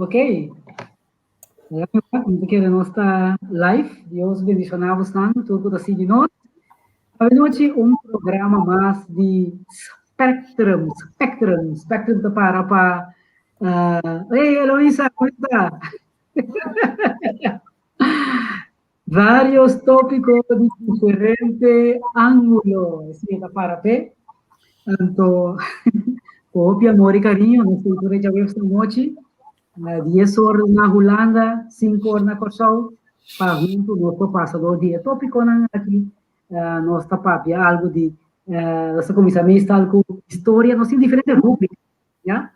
Ok. Mi kere nos ta live. Dios bendishoná bosnan, tur ku ta sigui nos. Anochi un programa mas di Spectrum, Spectrum, Spectrum ta para pa Hey Eloisa, kon ta? Varios tópiko di diferente ángulo, esei ta para p'e. Anto, ku hopi amor i kariño nos ta tur e djaweps anochi, dies or na Hulanda, sinku or na Kòrsou, pa huntu nos por pasa dor di e tópikonan aki. Nos ta papia algu di, nos ta kuminsá meestal ku historia, nos tin diferente rúbrika. Ya?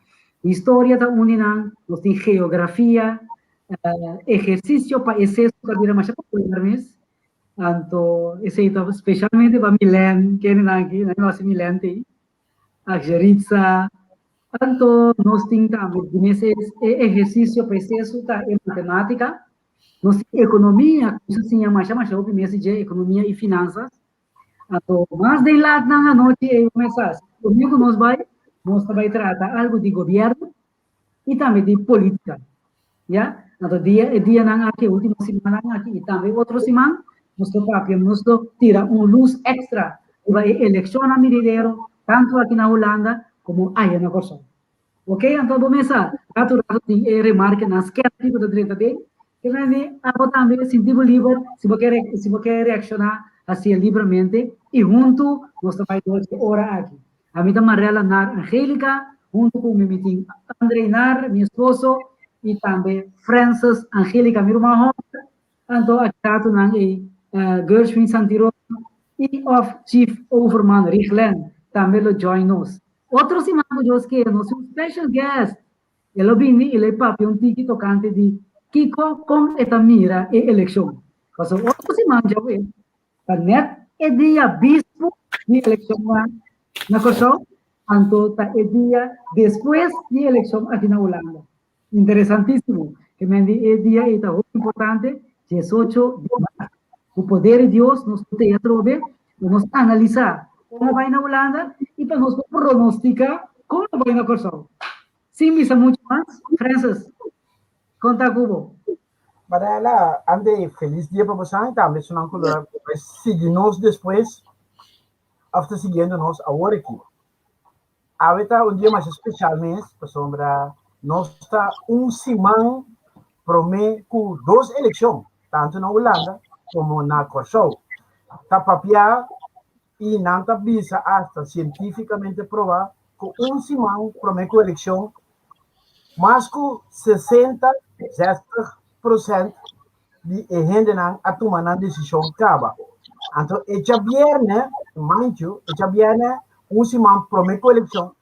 Historia ta un di nan, nos tin geografia, ehersisio pa e seso ta bira masha popular mes. Anto esei ta spesialmente pa Milen, kendenan aki, nan no hasi Milen tei, Akjeritza. Anto nos tin tambe di mes e ehersisio pa e seso ta e matematika. Nos tin ekonomia, ku sa siña masha masha hopi mes di dje, ekonomia i finansas. Anto mas den latnan anochi ei bo mester hasi. Promé ku nos bai, nos ta bai trata algu di gobièrnu i tambe di polítika. Ya? Anto dia e dianan aki, e último simannan aki i tambe otro siman, nos lo papia, nos lo tira un lus èkstra riba e elekshonnan miridero, tantu aki na Hulanda komo aya na Kòrsou. Ok, anto bo mesa ratu ratu tin e remarkenan skèrpi ku ta drenta den. Ke mende abo tambe sinti bo liber si bo ke si bo ke reakshoná hasié libremente i huntu nos ta bai dor dje ora aki. Ami ta Marella Nar Angelica huntu ku mi mi tin Andrey Nar, mi esposo, i tambe Francis Angelica, mi ruman hòmber. Anto aki ratunan ei Gershwin Santirosa i òf Chief Overman Riglen tambe lo join nos. Otro siman ku Dios ke, nos tin un special guest. E lo bini i lo e papia un tiki tokante di kiko kon e ta mira e elekshon. Pasobra otro siman djawe ta nèt e dia bispu di elekshon na Kòrsou, anto ta e dia despues di elekshon aki na Hulanda. Interesantísimo. Ke men di e dia ei ta hopi importante, 18 di mart. Ku poder di Dios nos por tei atrobe pa nos analisá kon a bai na Hulanda i pa nos por pronostiká kon a bai na Kòrsou. Sin bisa muchu mas, Francis, kon ta ku bo? Marella, Ande, felis dia pa bosan i tambe esunnan ku lo bai sigui nos despues òf ta siguiendo nos awor aki. Awe ta un dia masha spesial mes pasobra nos ta un siman promé ku dos elekshon, tantu na Hulanda komo na Kòrsou. Ta papiá i nan ta bisa asta sientífikamente probá ku un siman promé ku elekshon mas ku 60, zestig, prosènt di e hendenan a tuma nan desishon kaba. Anto e djabièrnè, manchu, e djabièrnè un siman promé ku elekshon,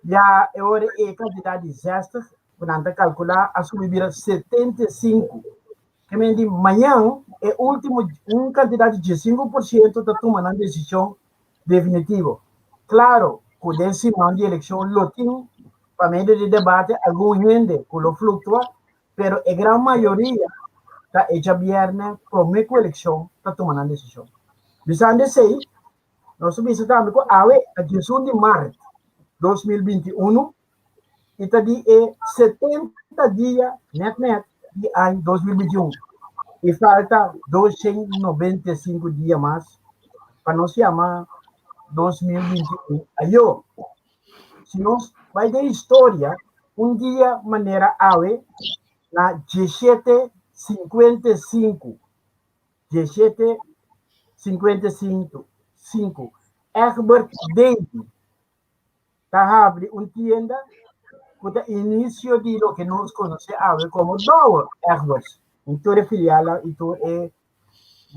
ya e ora e kantidat di zestig ku nan ta kalkulá a subi bira 75. Ke men di mañan e último un kantidat di 15% ta tuma nan desishon definitivo. Klaro ku den siman di elekshon lo tin pa medio di debate algun hende ku lo fluktua, Pero e gran mayoria ta e djabièrnè promé ku elekshon ta tuma nan desishon. Bisando esei, nos ta bisa tambe ku awe ta 11 di mart 2021 i ta di e 70 dia nèt nèt di aña 2021 i falta 295 dia mas pa nos yama 2021 ayó. Si nos bai den historia, un dia manera awe na 1755, 1755, sinku, Egbert Davy ta habri un tienda ku ta inisio di loke nos konosé awe komo Douwe Egberts, un tur e filialnan i tur e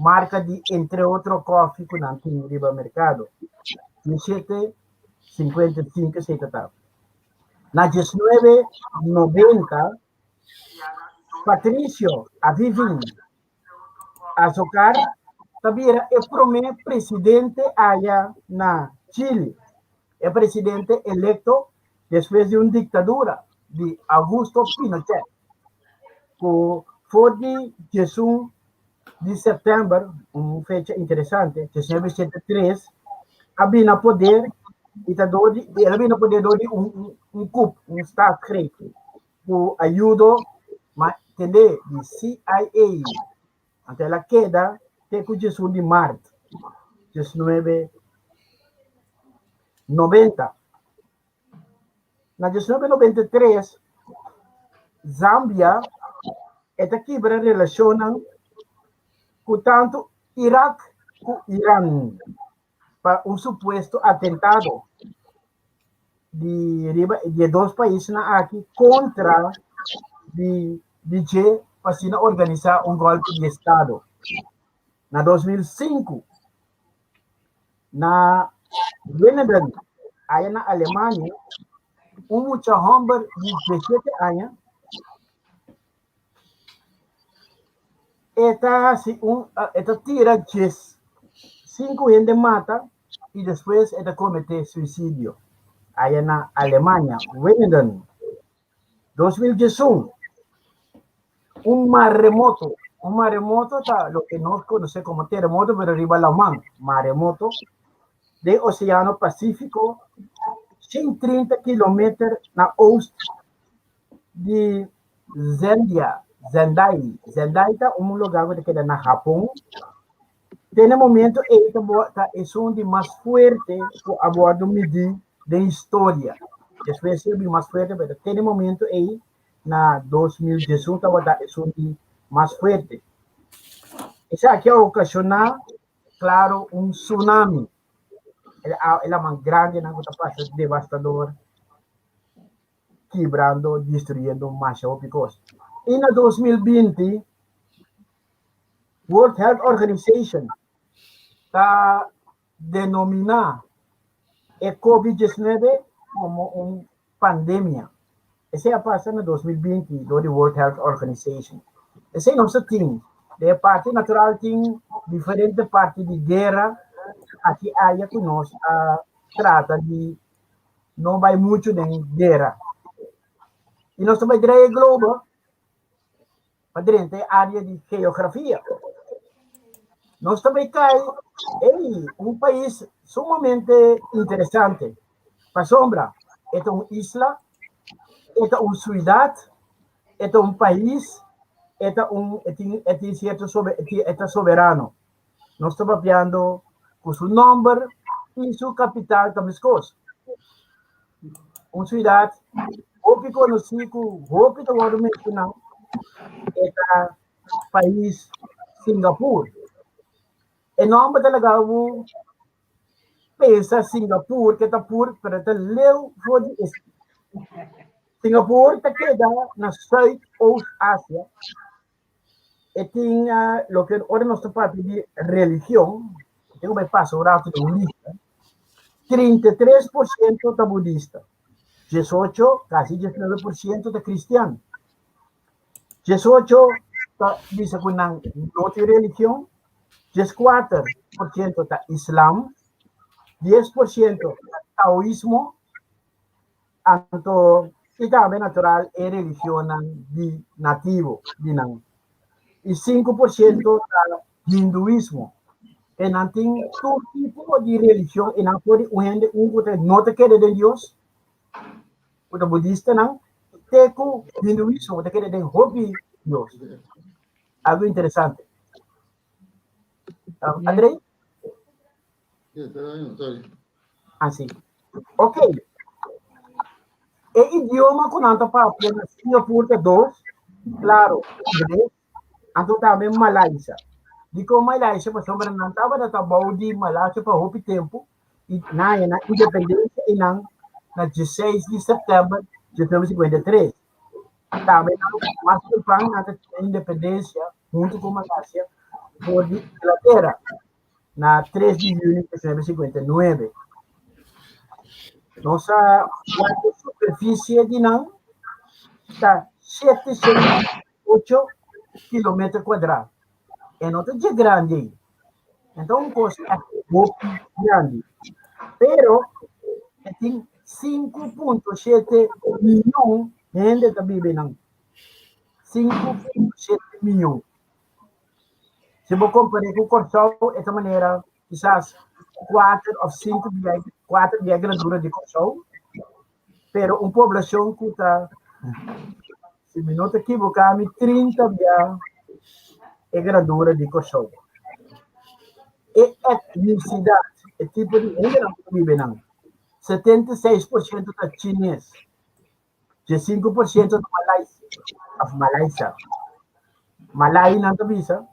marka di entre otro kòfi ku nan tin riba merkado. 1755 esei ta ta. Na 1990 Patricio Avivín Azocar ta bira e promé presidente aya na Chili, e presidente elekto despues di un diktadura di Augusto Pinochet. Ku for di 11 di sèptèmber, un fecha interesante, 1973, a bini na poder i ta dor di, el a bini na poder dor di un, un, un coup, un staatsgreep. Ku ayudo, ma tende, di CIA. Anto el a keda te ku 11 di mart 1990. Na 1993, Zambia e ta kibra relashonnan ku tantu Irak ku Iran pa un supuesto atentado di riba di e dos paisnan aki kontra di di dje pa asina organisá un golpe di estado. Na 2005, na Winnenden, aya na Alemania, un mucha hòmber di 17 aña e ta hasi un e ta tira 15 hende mata i despues e ta kometé suisidio aya na Alemania, Winnenden. 2011, un maremoto. Un maremoto ta loke nos konosé komo teremoto, pero riba laman, maremoto, den Oseano Pasífiko, 130 kilometer na oost di Zendia, Zendai. Zendai ta un lugar ku ta keda na Hapon. Te na momento ei ta ta esun di mas fuerte ku a wòrdu midí den historia. Despues a bin mas fuerte, pero te na momento ei na 2011 tabata esun di mas fuerte. Esaki a okashoná, klaro, un tsunami. E laman grandinan ku ta pasa devastador, kibrando, destruyendo masha hopi kos. I na 2020, World Health Organization ta denominá e COVID-19 komo un pandemia. Esei a pasa na 2020 dor di World Health Organization. Esei nos ta tin. Den e parti natural tin diferente parti di guera aki aya ku nos a trata di no bai muchu den guera. I nos ta bai draai e globo pa drenta e área di geografia. Nos ta bai kai ei un pais sumamente interesante. Pasobra e ta un isla, e ta un siudat, e ta un pais, e ta un e tin e tin sierto sobe e ta soberano. Nos ta papiando ku su nòmber i su kapital ta meskos. Un siudat hopi konosí ku hopi ta wòrdu menshoná e ta pais Singapur. E nòmber ta laga bo pensa Singapur ke ta pur, pero e ta leu for di esei. Singapur ta keda na Zuidoost Asia. E tin loke ora nos ta papia di religion, tengo bai pasa un rato den un lista, 33% ta budista, 18, kasi 19% ta cristian, 18 ta bisa ku nan no tin religion, 14% ta islam, 10% ta taoismo, Anto i tambe natural e religionnan di nativo di nan. I 5% ta hinduismo. E nan tin tur tipo di religion i nan por di un hende un ku ta no ta kere den Dios, ku ta budistanan, te ku hinduismo ku ta kere den hopi Dios. Algo interesante. Andrei? Así. Ok. E idioma ku nan ta papia na Singapur ta dos, klaro, ingles, anto tambe Malaisa. Dikon Malaisa? Pasobra nan tabata ta bou di Malasia pa hopi tempu i nan haña nan independensia i nan na 16 di sèptèmber 1953. Tambe nan mas temprano nan ta tin independensia huntu ku Malasia for di Inglatera. Na 3 di juni 1959. Nos a wak e superfisie di nan ta 708 kilometer kuadrá. E no ta dje grandi ei. Enton un kos hopi grandi. Pero e tin 5.7 miyon hende ta biba einan. 5.7 miyon. Si bo kompar'é ku Kòrsou, e ta manera kisas kuater òf sinku bia, kuater bia e grandura di Kòrsou, pero un poblashon ku ta Si mi no ta ekivoká mi 30 bia e grandura di Kòrsou. E etnisidat, e tipo di hendenan ku ta biba einan, 76% ta chines, 15% ta malaisi òf malaisa. Malai nan ta bisa,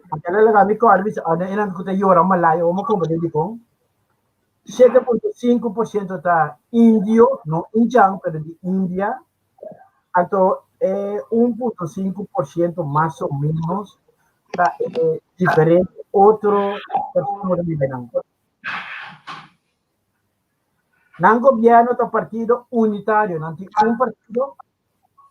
akela laga mi kòrda bisa, ora einan ku ta yora malai, ora mi komprende dikon. 7.5% ta indio, no indjan, pero di India. Anto e 1.5% mas o menos ta e diferente otro persona ta biba nan. Nan gobierno ta partido unitario, nan tin un partido,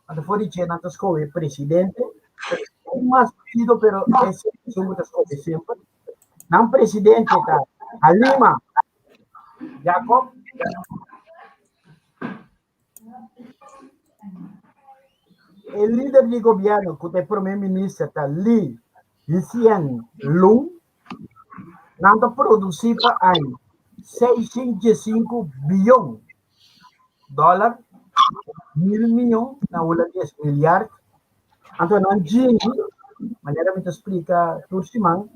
anto for di dje nan ta skohe presidente, tin mas partido pero ese esun ku ta skohe semper. Nan presidente ta Halima Yacob. E lider di gobierno ku ta e prome minister ta Lee Hsien Loong. Nan ta produsí pa aña 605 bion dòler, mil mion na hulandes milyard. Anto nan djini, manera mi ta splika tur siman,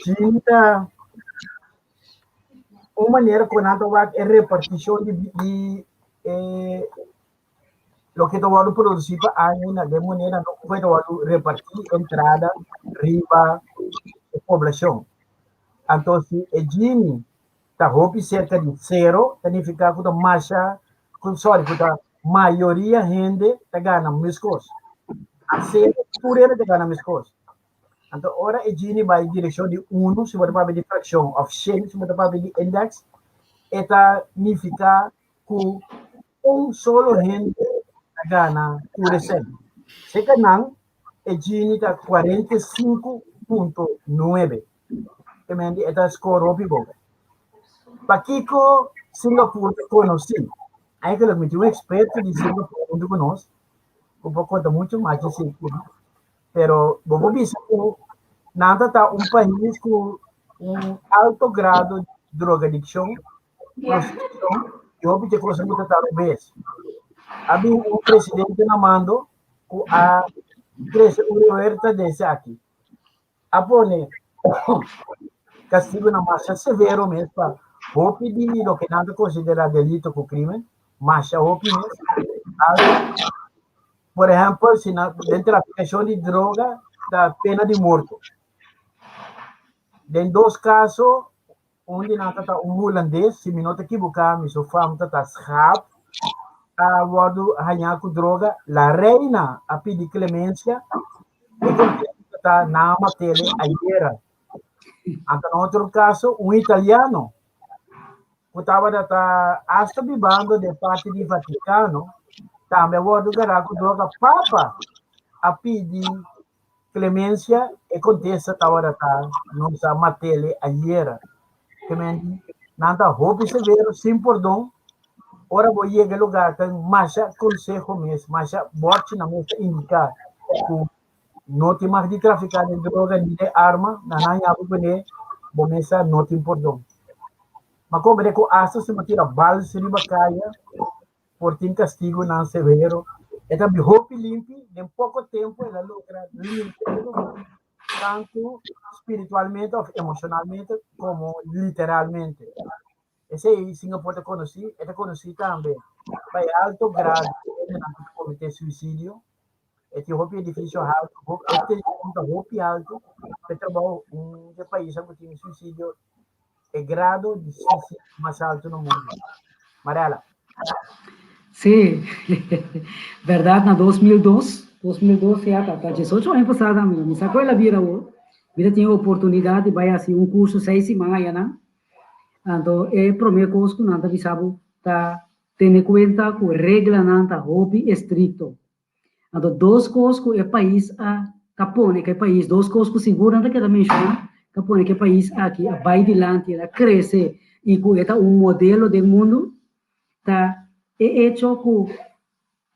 djini ta un manera ku nan ta wak e repartishon di di e loke ta wòrdu produsí pa aña na den manera no ku ta wòrdu repartí entrada riba e poblashon. Anto si e djini ta hopi serka di sero, ta nifiká ku ta masha, ku sòri, ku ta mayoria hende ta gana meskos. A sero tur hende ta gana meskos. Anto ora e Gini bai direkshon di unu, si bo ta papia di frakshon, òf shen, si bo ta papia di indeks, e ta nifiká ku un solo hende ta gana tur e sèn. Serka nan e Gini ta 45.9. Ke men di e ta skor hopi bon. Pakiko Singapur ta konosí? Eigenlijk mi tin un eksperto di Singapur huntu ku nos, ku por konta muchu mas di esei. Pero bo por bisa ku nan ta ta un pais ku un alto grado di drogadikshon, prostitushon i hopi dje kosnan ku ta ta robes. A bin un presidente na mando ku a trese un rewerta den esaki. A pone kastigunan masha severo mes pa hopi di loke nan ta konsiderá delito ku krimen, masha hopi mes. Por ehèmpel, si nan den trafikashon di droga ta pena di morto. Den dos kaso, un di nan ta ta un hulandes, si mi no ta ekiboká, mi su fam ta ta Schaap, a wòrdu hañá ku droga. La reina a pidi klemensia, e kontesta ta ta nan a mat'é ayera. Anto na otro kaso, un italiano ku tabata ta hasta bibando den parti di Vatikano, tambe a wòrdu gará ku droga. Papa a pidi klemensia, e kontesta tabata ta, Nos a mat'é ayera. Ke men di, nan ta hopi severo, sin pordon. Ora bo yega e lugar ta masha konseho mes, masha bòrchinan mes ta indiká ku no tin mag di trafiká den droga ni den arma, nan a haña bo kuné, bo mes sa no tin pordon. Ma komprende ku asta si bo tira bals riba kaya por tin kastigunan severo. E ta hopi limpi, den poko tempu el a logra limpia e lugar, tantu spiritualmente òf emoshonalmente komo literalmente. Esei Singapore ta konosí, e ta konosí tambe pa e alto grado di hendenan ku ta kometé suisidio. E tin hopi edifisio haltu, e tenshon ta hopi haltu pa e trabou. Un di e paisnan ku tin suisidio, e grado di suisidio mas haltu na mundu. Marela. Sí, bèrdat na 2002, 2002 ya ta 18 aña pasá tambe, mi sa ku el a bira awor, mi ta tin e oportunidat di bai hasi un kurso seis siman ayanan, anto e promé kos ku nan ta bisa bo ta Tene kuenta ku reglanan ta hopi estrikto. Anto dos kos ku e pais a ta pone ku e pais, dos kos ku sigur nan ta keda menshoná, ta pone ku e pais aki a bai dilanti, el a krese i ku e ta un modelo den mundu, ta e echo ku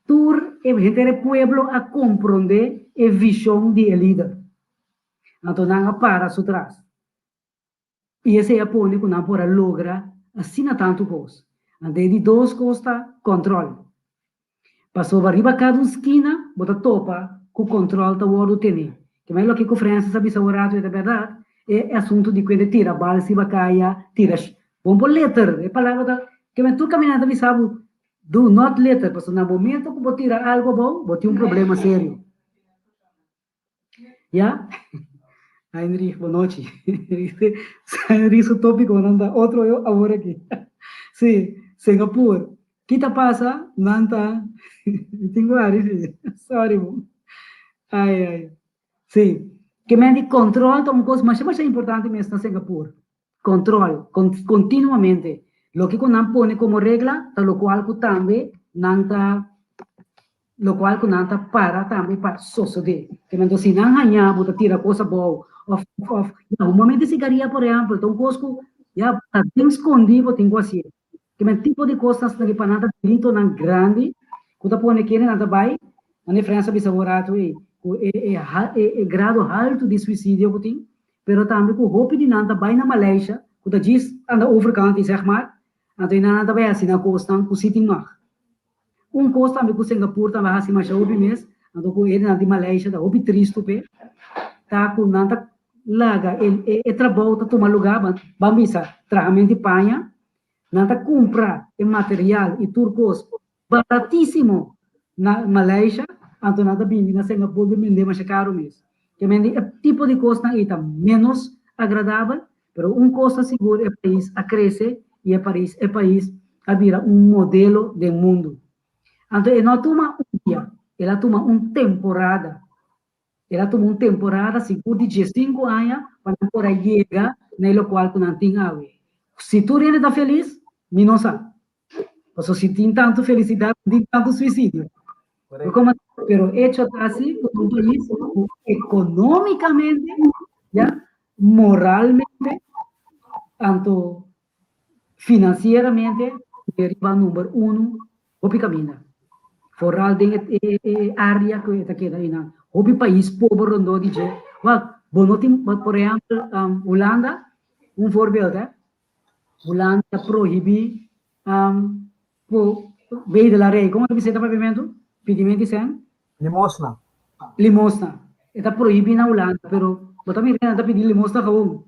tur e henter e pueblo a komprondé e vishon di e lider. Anto nan a para su tras. I esei a pone ku nan por a logra asina tantu kos. Anto e di dos kos ta kòntròl. Pasobra riba kada un skina bo ta topa ku kòntròl ta wòrdu tene. Ke men loke ku Francis a bisa un ratu e ta bèrdat, e asuntu di kuende tira bal siba kaya, tira bon por letter, e palabra ta ke men tur kaminda ta bisa bo do not litter, pasobra na momento ku bo tira algu abou bo tin un problema serio. Ya? Heinrich, bon nochi. Heinrich su tópikonan ta otro awor aki. Sí, Singapur. Ki ta pasa? Nan ta Mi tin ku hari sí. Sorry bo. Ai, ai. Sí. Ke men di kòntròl ta un kos masha masha importante mes na Singapur. Kòntròl, kontinuamente. Loke ku nan pone komo regla ta lokual ku tambe nan ta lokual ku nan ta para tambe pa sosodé. Te mento si nan haña bo ta tira kos abou òf òf ya humamente sigaria por ehèmpel ta un kos ku ya ta den skondí bo tin ku hasié. Te men tipo di kosnan asina pa nan ta delitonan grandi ku ta pone kende nan ta bai manera Frans a bisa bo ratu ei ku e e e grado haltu di suisidio ku tin pero tambe ku hopi di nan ta bai na Malaysia ku ta djis aan de overkant zeg maar anto nan nan ta bai hasi nan kosnan ku si tin mag. Un kos tambe ku Singapur tambe a hasi masha hopi mes, anto ku hende nan di Malaysia ta hopi tristu p'e, ta ku nan ta laga e e trabou ta tuma lugá, ban bisa trahamento di paña, nan ta kumpra e material i tur kos baratísimo na Malaysia, anto nan ta bini na Singapur bin bende masha karu mes. Ke men di e tipo di kosnan ei ta ménos agradabel, pero un kos ta sigur e pais a krese i e paris e pais a bira un modelo den mundu. Anto e no a tuma un dia, el a tuma un temporada. El a tuma un temporada sigur di diesinku aña pa nan por a yega na e lokual ku nan tin awe. Si tur hende ta felis, mi no sa. Pasobra si tin tantu felisidat, no tin tantu suisidio. Pero hecho ta asi ku un pais ku ekonómikamente, ya, moralmente, anto finansieramente e riba number uno hopi kaminda. Foral den e e área ku e ta keda einan. Hopi pais pober rondó di dje. Wak, bo no tin, por ehèmpel, Hulanda, un voorbeeld, hè. Hulanda ta prohibí ku bedelarij, komo ta bisa e ta papiamentu? Pidimenti sèn? Limosna. Limosna. E ta prohibí na Hulanda, pero bo ta mira nan ta pidi limosna gewoon.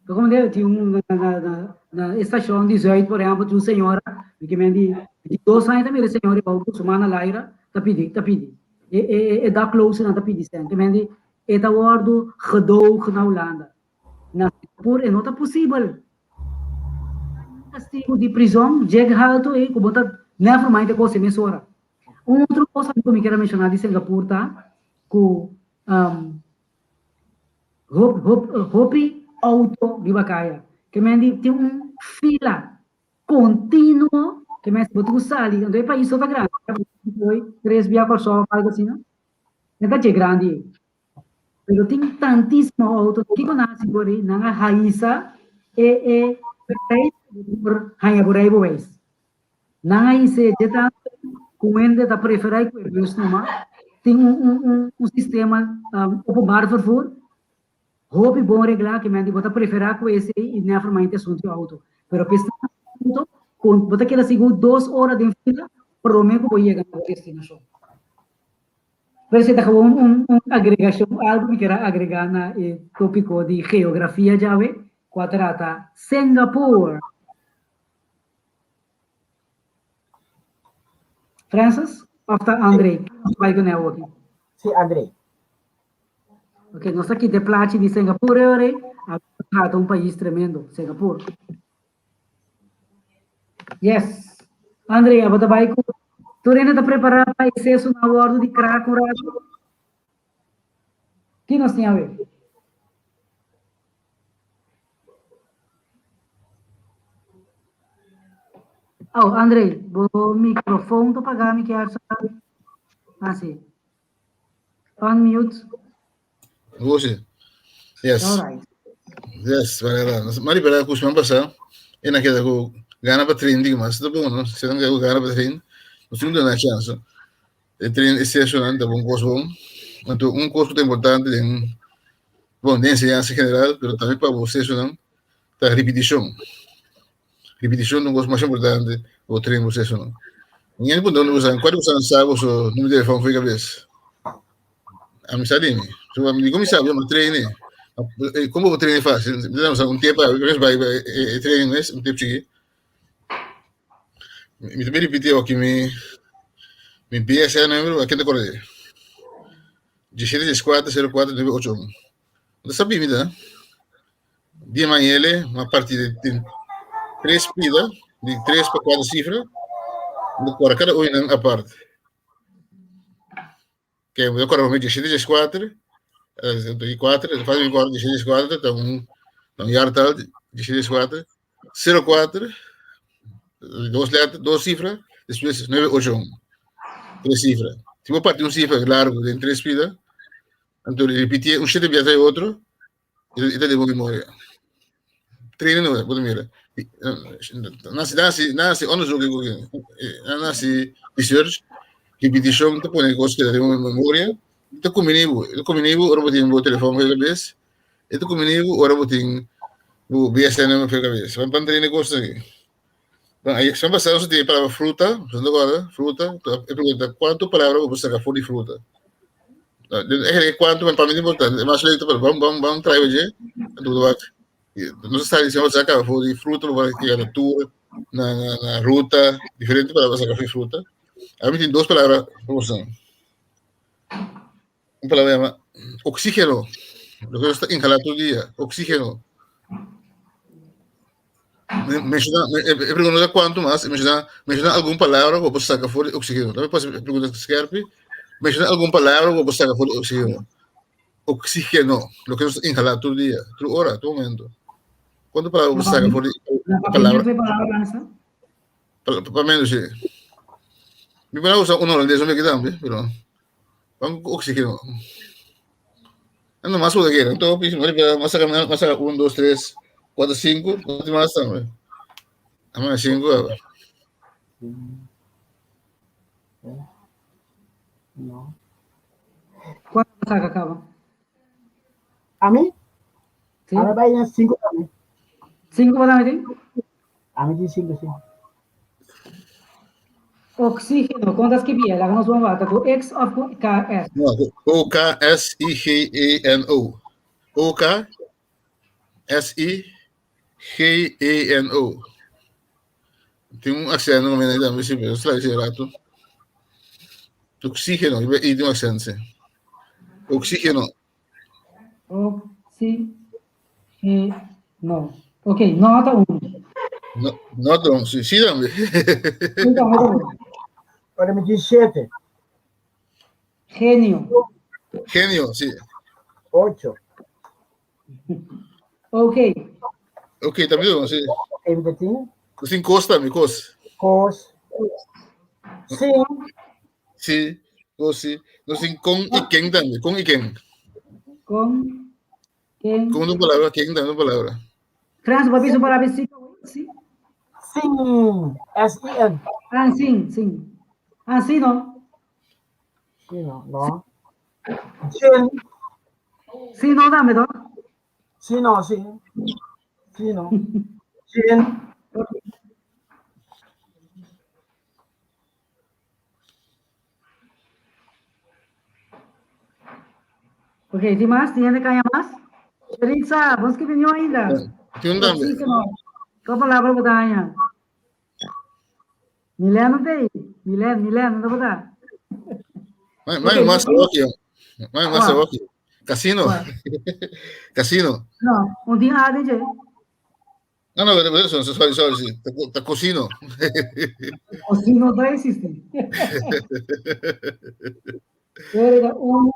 Ta komo de tin un na na na na e stashon di Zuid, por ehèmpel, tin un señora, mi ke men di 22 aña ta mira e señora riba ku su man na laira ta pidi, ta pidi. E e e daklozenan ta pidi sèn. Ke men di e ta wòrdu gedoogd na Hulanda. Na Singapur e no ta posibel. Castigo di prizon djeg halto ei ku bo ta never mind e kos e mesora. Un otro kos ku mi kier a menshoná di Singapur ta ku hopi outo riba kaya. Ke men di tin un fila kontinuo ke men si bo tin ku sali, anto e pais so ta grandi, tres bia Kòrsou òf algu asina, e ta dje grandi ei. Pero tin tantísimo auto, kiko nan a hasi por ei? Nan a haisa e e prijs por haña bo rijbewijs. Nan a his'é dje tantu ku hende ta preferá ku e bus numa. Tin un un un un sistema openbaar vervoer hopi bon reglá ke menti bo ta preferá ku esei i never mind e asuntu di auto. Pero p'esnan auto ku bo ta keda sigur dos ora den fila promé ku bo yega na bo destinashon. Pero esei ta gewoon un un agregashon, algu mi kier a agregá na e tópiko di geografia djawe, ku a trata Singapore. Francis òf ta André? Ken nos bai kuné awoki? Sí, André. Ok, nos ta kita e plachi di Singapore ora ei. A trata un pais tremendo, Singapore. Yes. André, abo ta bai ku tur hende ta prepará pa e seso na abordo di krak un ratu? Ki nos tin awe? Oh, André, bo microfoon ta pagá, mi kier sa. Ah, sí. Unmute. Você. Yes. All right. Yes, vai lá. Mari para ku semana passada, e na queda ku gana pa trein digo, mas tá bom, não? Se não quer gana pa trein, não tem na chance. E trein e session tá bom kos bom. Então, um curso que é importante em bom, de enseñança general, pero também para você, não, tá repetição. Repetição é um coisa mais importante, o treino você, não. Ninguém punta onde você, quando você sabe o seu número de telefone foi cabeça. A mim sabe, mi. Mi como sabe, eu treine. Como eu treine fácil? Um tempo, eu vai treino mês, um tempo aqui. Mi também repetiu aqui mi mi BSN número, aqui da correr. 17 4 04 981. Não sabia, me dá. Di manhã, uma partida de três pida, de três para quatro cifras, de cor cada um a parte. Que eu coro me 17 4, de 4, faz um coro 17 4, então um yar tal, 17 4, 04, duas letras, duas cifras, depois 9 8 1. Três cifras. Se vou partir um cifra largo de três pida, então repetir um sete vezes outro, e te devo memória. Treino não, pode mira. Nasi, nasi, nasi, onderzoek, nasi research, repetition, te pone cosas que te memória, te combinivo, te combinivo, ora botin bo telefone para cabeça, e te combinivo, ora botin bo BSN para cabeça. Van pan treino cosas aqui. Bom, aí, semana passada, você tinha a palavra fruta, você não agora, fruta, eu pergunto, quanto palavra você sacar fora de fruta? É quanto, mas para mim é importante, é mais leito, vamos, vamos, vamos trazer hoje, tudo vai. Não se sabe se você saca fora de fruta, vai ter natura, na, na, na ruta, diferente palavras sacar de fruta. A mim tem duas palavras para você. Uma palavra chama oxígeno, lo que está inhalar todo dia, oxígeno. Menciona, eu pergunto quanto mais, menciona, menciona alguma palavra que você saca fora de oxígeno. Também posso perguntar Skerpi, menciona alguma palavra que você saca fora de oxígeno. Oxígeno, lo que você inhala todo dia, toda hora, todo momento. Quanto palavra você saca fora de palavra? Para menos, sim. Mi palavra usa um holandês, não me queda, pero vamos oxígeno. Não, mais o que Então, mais mais 1, 2, 3, 4, 5, quanto mais também. A mais 5 agora. Não. Quanto saca acaba? A mim? Sim. A mim vai em 5 também. 5 também? A mim tem 5, sim. Oxígeno, quantas que vier? Hagamos uma vaca com X ou com K, S? Não, O-K-S-I-G-E-N-O. O-K-S-I-G-E-N-O. Tem um acento no meio da música, eu sei lá, rato. Oxígeno, e tem um acento, sim. Oxígeno. Oxígeno. Ok, nota 1. No, nota 1, sim, sim, também. Então, Agora me diz 7. Gênio. Gênio, sim. 8. Ok. Ok, também, sim. Ok, me tem? Sim, cos também, cos. Cos. Sim. Sim, cos, sim. No, sim, com e quem também, com e quem. Com, quem. Com uma palavra, quem também uma palavra. França, papi, sua palavra é sim? Sim. Sim. S-I-N. Ah, sim, sim. Ah, sim, não. Sim, não. Não. Sim. Sim, não dá, melhor. Sim, não, sim. Sim, não. Sim. Ok, tem mais? Tem ainda caia mais? Teresa, vamos que veio ainda. Tem um também. Qual palavra botar aí? Milena não tem? Milena, Milena, não botar. Mas, mas, mas, aqui, mas, mas, aqui. Cassino. Cassino. Não, um dia A, DJ. Não, não, pero eso, sorry, sorry, sí. Te cocino. Cocino não existe. Era um,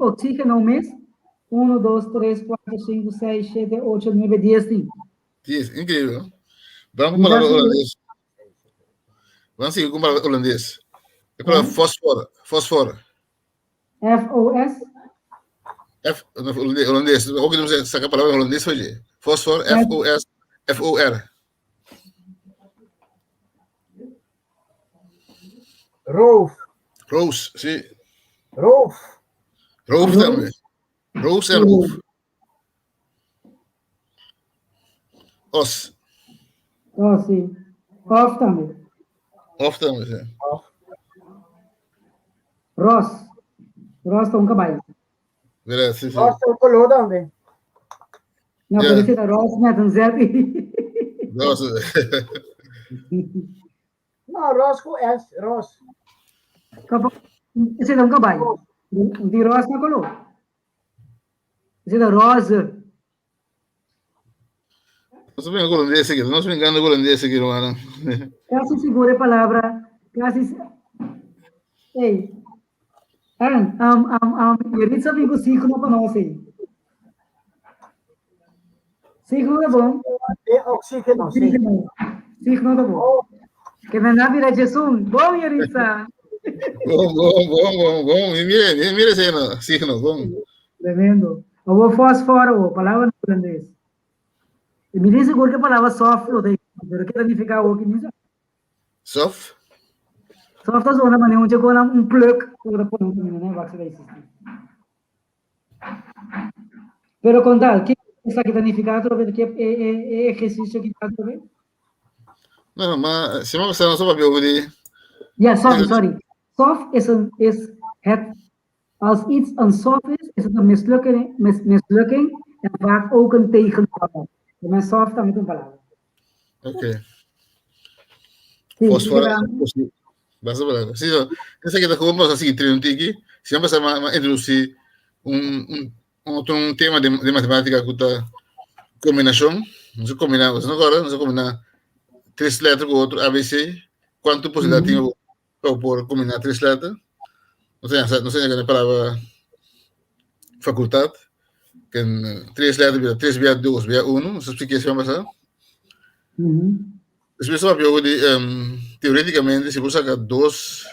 oxígeno um mês. 1, 2, 3, 4, 5, 6, 7, 8, 9, 10, sim. 10, incrível. Vamos com a palavra holandês. Vamos seguir com a palavra holandês. É palavra fósforo. Fósforo. F-O-S? F, holandês. Ou que não sei sacar a palavra holandês hoje. Fósforo, F-O-S, F-O-R. Roof. Rose, sim. Roof. Roof também. Rose é roof. Os. Oh, sim. Off também. Of tambe, si. Of. Ros. Ros ta un kabai. Verdad, si, si. Ros ta un koló tambe. No, Ja. pero esei ta ros met un Z. Ros. No, ros ku S, ros. Kaba, esei ta un kabai. Un tin ros na koló. Esei ta roze. Nos ta bringa holandés aki, nos brincando holandés aki, rumannan. Casi sigur e palabra, casi Ey, An, am, am, am, Yeritza bin ku signo pa nos ey. Signo ta bon. E oxígeno, sí. Signo, signo ta bon. Ke men a bira djesun. Bon, Yeritza. Bon, bon, bon, bon, bon. Mi mira, mi mira esei signo, bon. Tremendo. Awor fosfor awor, palabra na hulandes. E mi tin sigur ke palabra sof lo ta pero ke ta nifiká awor ki mi sa. Sof? Sof ta zona manera un chekona un pluk ku bo ta pone un kaminda ne wak si ta existi. Pero kon tal, ke esaki ta nifiká atrobe ke e e e ehersisio ki ta atrobe? No, ma si mi pasá nos a papia over di Ja, sorry, sorry. Sof is een is het Als iets een sof is, is het een mislukking, mis, mislukking en vaak ook een tegenvaller. De men sof tambe ta un palabra. Oké. Sí, Fosfor, sí, sí, basta palabra. Sí, so, esaki ta gewoon pa sigui train un tiki. Si nan pasa ma, ma introduci un, un, un otro un tema de, de matemática ku ta combinacion. Nos a combina, nos no acorda, nos a combina tres letra ku otro, A, B, C. Cuanto posibilidad tin pa por combiná tres letter. No sé, no sé na palabra facultad. Que tres letter bira tres bia dos bia uno. No sé si qué se va a pasar. Despues papia over di um, teoreticamente si bo saca dos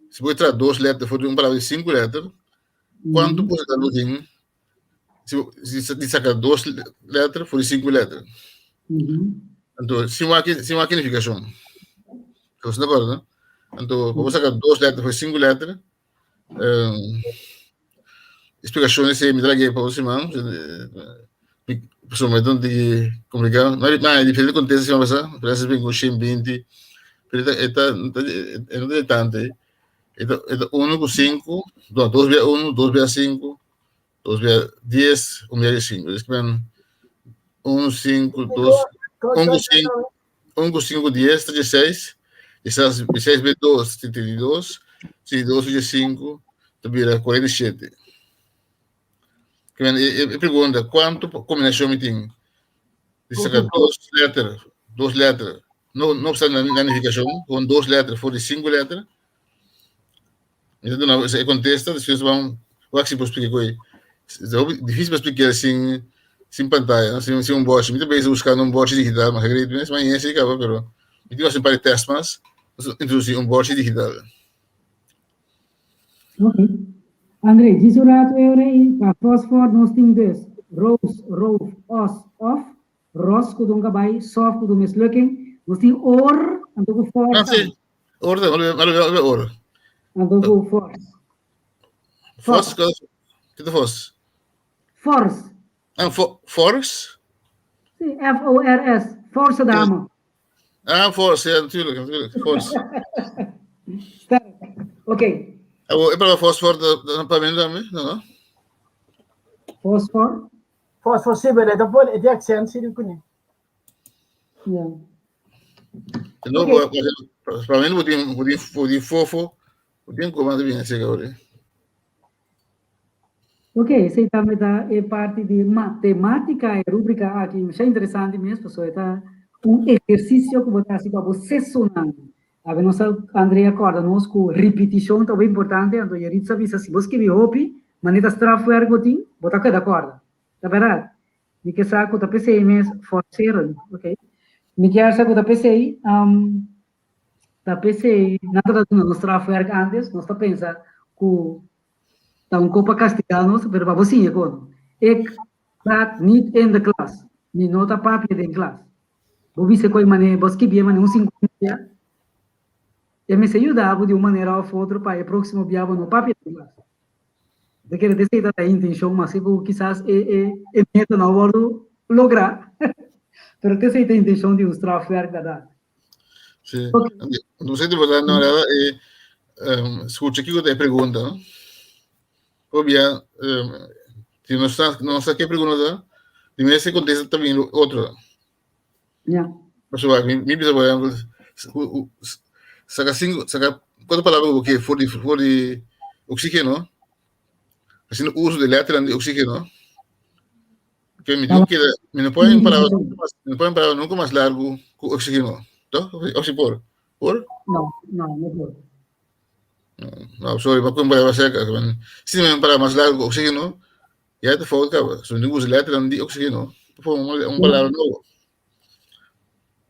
si bo traha dos letter for di un palabra di cinco letter, cuanto posibilidad bo tin si si di saca dos letter for di cinco letter? Anto, sin wak sin wak nificacion. Bo ta acorda, no? Anto, bo saca dos letter for cinco letter, um, explicacion esei mi ta lag'é pa otro siman, pasobra mi ta un tiki complicado. Ma ma diferente contesta siman pasá, Francis bin ku shen binti, pero e ta e ta e no ta di tantu ei. E ta e ta uno ku sinku, no dos bia uno, dos bia sinku, dos bia dies, un bia di sinku. Esaki men un, sinku, dos, un ku sinku, un ku sinku dies ta dieseis, dieseis dieseis bia dos ta trinta i dos, trinta i dos bia sinku ta bira kuarenta i shete. Kimen e e pregunta kuantu kombinashon mi tin di saka dos letter, dos letter, no no obstante na nifikashon, kon dos letter for di sinku letter. Mi ta duna e kontesta, despues ban wak si por splika ku ei. Ta hopi difísil pa splika sin sin pantaya, no? Sin sin un bòchi. Mi ta bezig buskando un bòchi digital, mas great mes, mañana si kaba, pero mi tin ku hasi un par di tèst mas, introdusí un bòchi digital. Ok. André, djis un ratu e ora ei, pa fosfor nos tin dus, roos, roof, os, of, ros ku ta un kabai, sof ku ta un mislukking, nos tin or, anto ku fors Ah, sí. tambe. Or, ora, ora, ora. Anto ku fors. Fos, ke ta fos? Fors. Ah, fo, fors? Sí, F-O-R-S, forsa dame. Ah, fors, ja, natuurlijk, natuurlijk, fors. Sterk. Oké. Okay. Ah, e palabra fosfor ta pa mi tambe, no, no? Fosfor? Fosfor, sí, pero e ta pone, e tin accent sí di kuné. Ja. No, Oké. pa mi bo tin, bo tin, bo tin fofo, bo tin como ta bien seca ori. Ok, esei tambe ta e parti di matematica, e rubrica aki masha interesante mes, pasobra e ta un ehersisio ku bo ta hasi pa bo sesonan. Awe nos a, André a kòrda nos ku ripitishon ta hopi importante, anto Yaritza a bisa si bo skibi hopi, manera ta strafwerk bo tin, bo ta keda kòrda. Ta bèrdat? Mi ke sa ku ta p'esei mes forceren, ok. Mi kier sa ku ta p'esei, ta p'esei nan ta duna nos strafwerk antes, nos ta pensa ku ta un kos pa kastigá nos, pero pa bo siña kono. Ik praat niet in de klas, mi no ta papia den klas. Bo bisa ku e manera, bo skibi e manera un sinkuenta, e mester yuda bo di un manera òf otro pa e próksimo bia bo no papia den klas. Ta kere ta esei ta e intencion, maske ku kisas e e e meta no a wòrdu lográ, pero ta esei ta e intencion di un strafwerk bèrdat. Sí. Entonces, te verdad, no, era, escucha kiko te pregunta, no? Obvia, si no sa, no sa qué pregunta, dime se contesta también otro. Ja. Pasobra, mi bisa, por ejemplo, saca cinco, saca cuatro palabras que for di oxígeno, haciendo uso de letra de oxígeno, que mi no quiere, mi no pueden palabras, mi no pueden palabras nunca más largo que oxígeno, ¿no? O si por, por? No, no, no puedo. No, sorry, maar kom palabra cerca. Si me palabra más largo oxígeno, ya te falta, so no usa letra de oxígeno, por un palabra nuevo.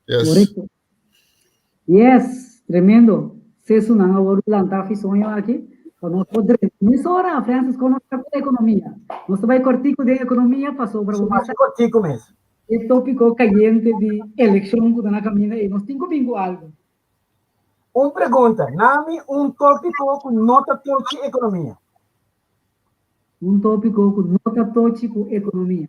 Yes. Korekto. Yes, tremendo. Sesu nan awor lanta fi soño aki. Pa nos por Mesora, Francis, kon nos ta ku ekonomia? Nos ta bai kòrtiku den ekonomia pasobra bo Mas kòrtiku mes. E tópiko kayente di elekshon ku ta na kaminda ei. Nos tin ku bin ku algu. Un pregunta, nami un tópiko ku no ta tochi ekonomia. Un tópiko ku no ta tochi ku ekonomia.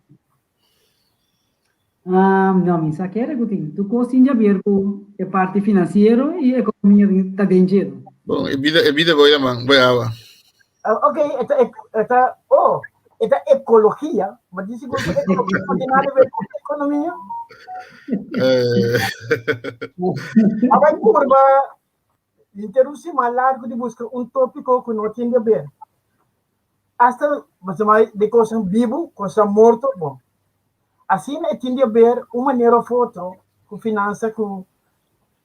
No, mi sa kere ku tin. Tur kos tin di haber ku e parti finansiero i ekonomia ta den dje. Bon, e bida boy man, boy awa. Ok, e ta, oh, e ta ekologia, ma di sigur ku ekologia no tin nada di ber ku ekonomia. A bai purba interusí mas largu di buska un tópiko ku no tin di haber. Hasta, di kosnan bibu, kosnan morto, bon. Asina e tin di haber un manera òf otro ku finansa ku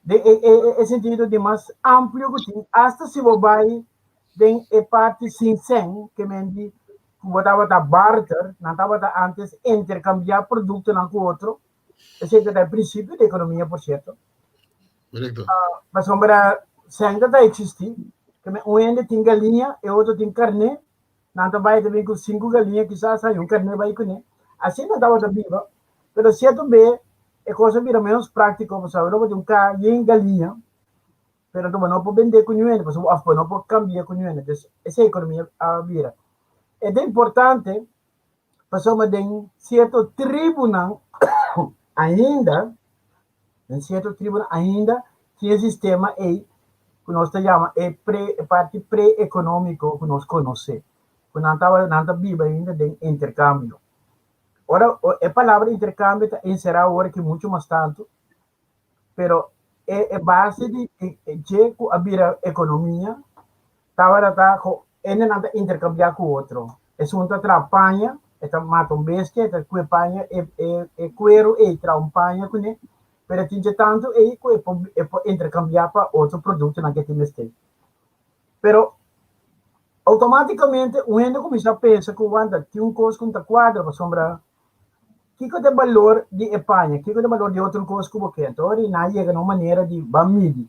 den e sentido di mas amplio ku tin, hasta si bo bai den e parti sin sen, ke men di ku bo tabata barter, nan tabata antes interkambiá produktonan ku otro, esei ta e prinsipio di ekonomia, por sierto. Korekto. Pasobra sen ta eksistí, ke men un hende tin galiña, e otro tin karné, nan ta bai ta bin ku sinku galiña, kisas hay un karné bai kuné. Asina nan tabata biba, pero sierto be e kos a bira menos práktiko, pasobra bo tin un ka yen galiña, pero bo no por bendé ku niun hende, pasobra òf bo no por kambi'é ku niun hende. Entonces, esei ekonomia a bira. E ta importante pasobra den sierto tribunan ainda, den sierto tribunan ainda tin e sistema ei ku nos ta yama e pre e parti pre-ekonómiko ku nos konosé, ku nan tabata nan ta biba ainda den interkambio. Ora e palabra interkambio ta enserá awor aki muchu mas tantu, pero e base di dje ku a bira ekonomia tabata ta ku hendenan ta interkambiá ku otro. Esun ta traha paña, e ta mata un bestia, e ta kue paña, e kueru ei traha un paña kuné, pero e tin dje tantu ei ku e por interkambiá pa otro produktonan ku e tin mester. Pero outomátikamente un hende kuminsá pensa ku wanta tin un kos ku no ta kuadra pasobra kiko ta e balor di e paña, kiko ta e balor di otro kos ku bo ke. Anto ora nan a yega na un manera di ban midi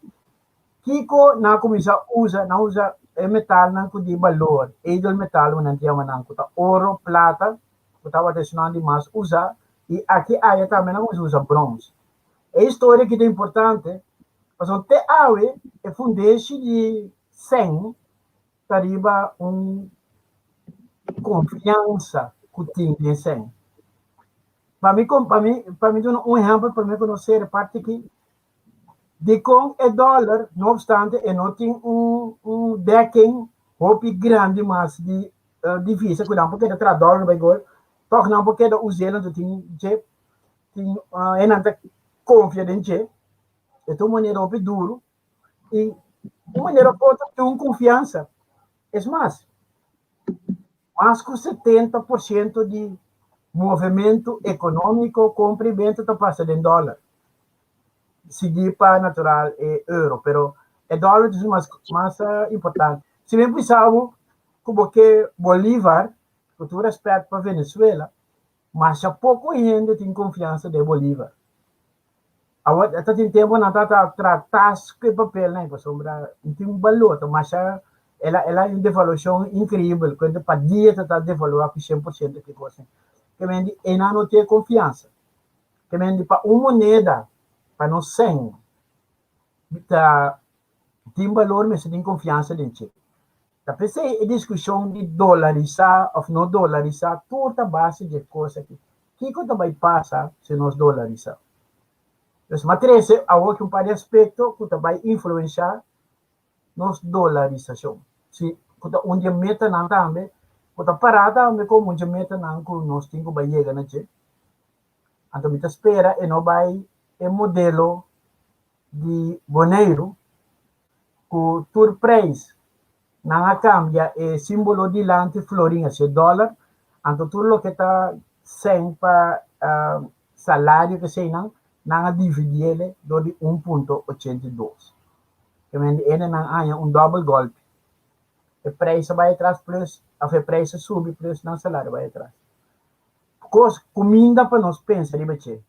kiko nan a kuminsá usa, nan a usa e metalnan ku di balor, edelmetal ku nan ta yama nan, ku ta oro, plata, ku tabata esunnan di mas usa, i aki aya tambe nan kuminsá usa brons. E historia aki ta importante pasobra te awe e fundeshi di sèn ta riba un konfiansa ku tin den sèn. Pa mi duna un ehèmpel pa mi konosé e parti aki, dikon e dòler, no opstante e no tin un backing hopi grandi mas di divisa ku nan por keda traha dòler bai gol, tòg nan por keda us'é nan tin dje, tin e nan ta konfia den dje, e ta un manera hopi duru i un manera òf otro tin un konfiansa. Es mas, mas ku 70% di movementu ekonómiko, kompra i benta ta pasa den dòler. Sigui pa natural e euro, pero e dòler ta mas mas importante. Si mi bisa bo ku bo ke Bolívar, ku tur rèspèt pa Venezuela, masha poko hende tin konfiansa den Bolívar. Awor ta tin tempu nan ta traha tas ku e papelnan pasobra no tin un balor, ta masha el a el a un devaluashon inkreibel ku pa dia ta ta devaluá ku 100% ki kos. Ke men di einan no tin e konfiansa. Ke men di pa un moneda pa nos sèn ta tin balor mester tin konfiansa den dje. Ta p'esei e diskushon di dolarisá òf no dolarisá tur ta base di e kos aki. Kiko ta bai pasa si nos dolarisá? Dus m'a trese awor ki un par di aspekto ku ta bai influenshá nos dolarisashon. Si, ku ta un di e metanan tambe, ku ta pará tambe komo un di e metanan ku nos tin ku bai yega na dje. Anto mi ta spera e no bai e modelo di Boneiru ku tur preis nan a kambia e simbolo dilanti florin hacia dòler, anto tur loke ta sèn pa salario keseinan nan a dividiele dor di un punto 82. Ke men di ene nan haña un dòbel gòlpi. E preis a bai atras plus, òf e preis a subi plus nan salario a bai atras. Kos, kuminda pa nos pensa riba dje.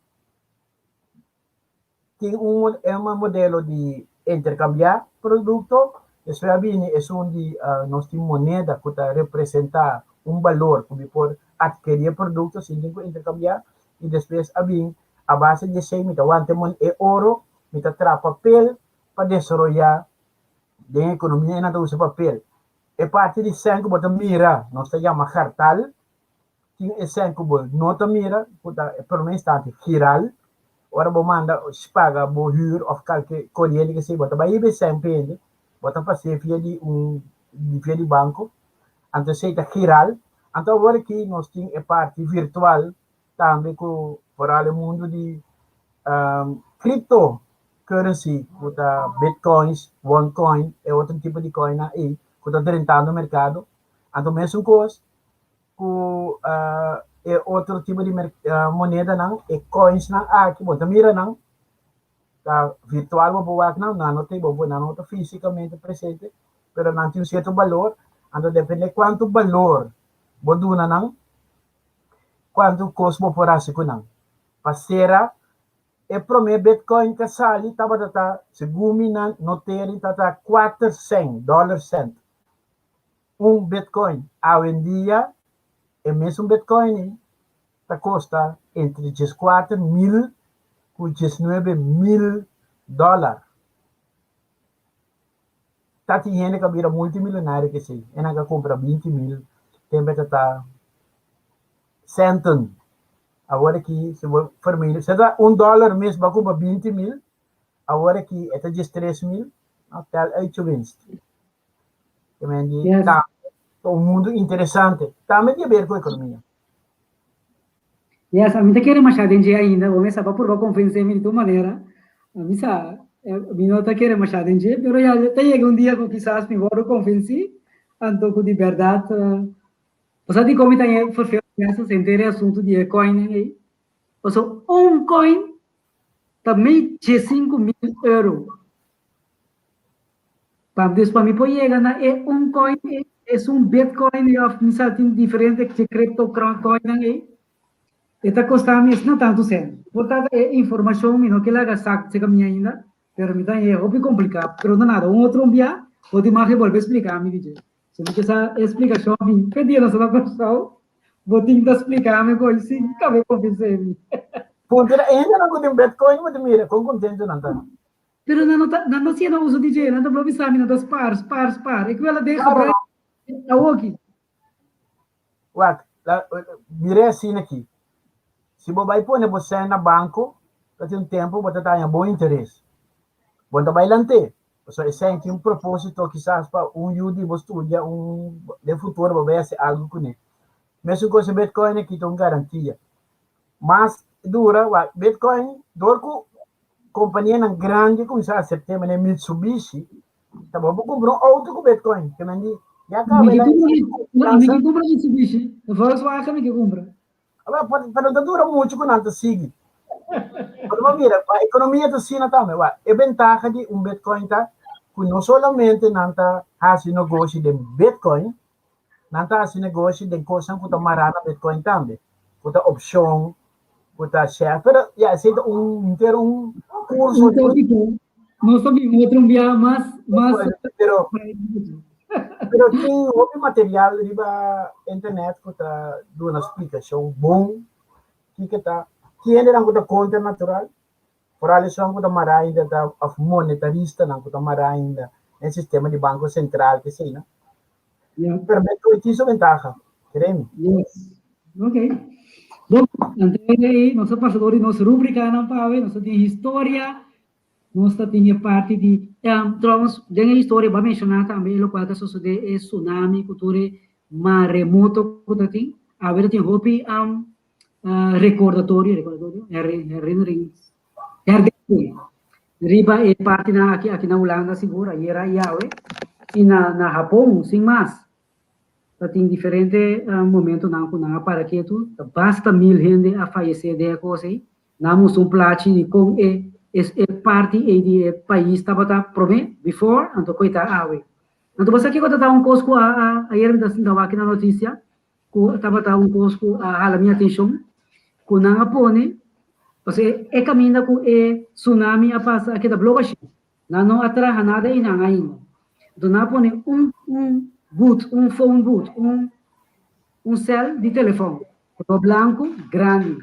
Tin un un modelo di interkambiá produkto, despues a bini esun di nos tin moneda ku ta representá un balor ku mi por atkerí e produkto sin tin ku interkambiá i despues a bin a base di esei mi ta wanta e oro, mi ta traha papel pa desaroyá den ekonomia e nan ta usa papel. E parti di sèn ku bo ta mira nos ta yama gartal, tin e sèn ku bo no ta mira ku ta e promé instante giral, ora bo manda paga bo hür òf kalke koriente ke sei bo ta bai hiba e sèn pa hende, bo ta pas'é via di un via di banko, anto esei ta giral. Anto awor aki nos tin e parti virtual tambe ku foral e mundu di crypto currency ku ta bitcoins, onecoin e otro tipo di coinnan ei ku ta drentando merkado. Anto mesun kos ku e otro tipo di monedanan, e coinsnan aki bo ta mira nan ta virtual bo por wak nan, nan no ta nan no ta físikamente presente pero nan tin un sierto balor, anto depende kuantu balor bo duna nan Kuantu kos bo por hasi ku nan? Pa sera e promé bitcoin ku a sali tabata ta, segun mi nan noteri, tabata 4 cent, dollar cent, un bitcoin. Awendia e mesun bitcoin ei ta kosta entre 14.000 ku 19.000 dòler. Ta tin hende ku a bira multimilionario ku esei. E nan ka kumpra 20.000 tempu e ta ta senten. Awor aki si bo fermino si ta un dòler mes bo a kumpra 20.000, awor aki e ta 13.000, no tel uit je winst. Te men di ta un mundu interesante. Tambe di haber ku ekonomia. Yes, ami ta kere masha den dje ainda, bo mester pa purba konvensé mi di tur manera. Mi sa, mi no ta kere masha den dje, pero ya ta yega un dia ku kisas mi wòrdu konvensí, anto ku di bèrdat, bo sa dikon mi ta haña ferfeel mester henter e asuntu di e coinnan ei? Pasobra un coin ta mei 15.000 euro. Pa dus pa mi por yega na e un coin ei, esun bitcoin ei of mi sa tin diferente crypto coinnan ei, e ta kosta mi asina tantu sèn. Por tanto e informashon mi no ke laga sak seka mi ainda, pero mi ta haña e hopi kompliká. Pero no nada, un otro bia bo tin mag e bolbe splika mi di dje. Si mi ke sa e splikashon mi ke dia nos ta na Kòrsou, bo tin ta splika mi ko'i sin kabe konvensé mi. Puntra e hendenan ku tin bitcoin bo ta mira kon kontentu nan ta. Pero nan no ta, nan no hasiendo uso di dje, nan ta blo bisa mi nan ta spar, spar, spar. E kuela den Claro, gebruik no. awoki. Wak, la, mira e asina aki. Si bo bai pone bo sèn na banko, ta tin un tempu bo ta taña bon interes. Bo no ta bai lant'é, pasobra e sèn tin un propósito kisas pa un yu di bo studia, un, den futuro bo bai hasi algu kuné. Mesun kos e bitcoin aki ta un garantia. Mas dura, wak, bitcoin dor ku kompanianan grandi kuminsá asept'é manera Mitsubishi, ta bo por kumpra un outo ku bitcoin. Ke men di, ya kaba Mi el ke a kumpra, mi konfiansa. ke kumpra Mitsubishi, Volkswagen mi ke kumpra. Awor, pero no ta dura muchu ku nan ta sigui. Pero bo mira, pa ekonomia ta asina tambe. Wak, e bentaha di un bitcoin ta ku no solamente nan ta hasi negoshi den bitcoin, Nan ta hasi negoshi den kosnan ku ta mará na Bitcoin tambe, ku ta opshon, ku ta share. Pero ya, esei ta un henter un kurso. Un tópiko. Nos ta bin otro un bia mas, mas. Pero, pero tin hopi material riba internet ku ta duna splikashon bon kiko ta. Tin hendenan ku ta kontra natural, foral esun ku ta mará ainda ta òf monetaristanan ku ta mará ainda den sistema di banko sentral kesei no. Yeah. Pero Bitcoin tin su ventaha, créeme. Yes. Ok. Bon, anto ei nos a pasa dor di nos rubrikanan pa awe, nos a tin historia, nos ta tin e parti di, trouwens den e historia bo a menshoná tambe e lokual ta sosodé e tsunami ku tur e maremoto ku ta tin, awe ta tin hopi rekordatorio, rekordatorio, herinnerings, herdenking riba e partinan aki, aki na Hulanda sigur, ayera i awe, i na na Hapon sin mas. Ta tin diferente momentonan ku nan a para ketu, ta basta mil hende a fayesé den e kos ei. Nan a mustra un plachi di kon e e parti ei di e pais tabata promé, before, anto ku e ta awe. Anto bo sa kiko ta ta un kos ku a a ayer mi ta sinta wak na notisia, ku tabata un kos ku a hala mi atenshon, ku nan a pone, pasobra e kaminda ku e tsunami a pasa a keda blo bashí. Nan no a traha nada einan ainda. Enton nan a pone un un booth, un phone booth, un un cel di telefon, color blanco, grandi.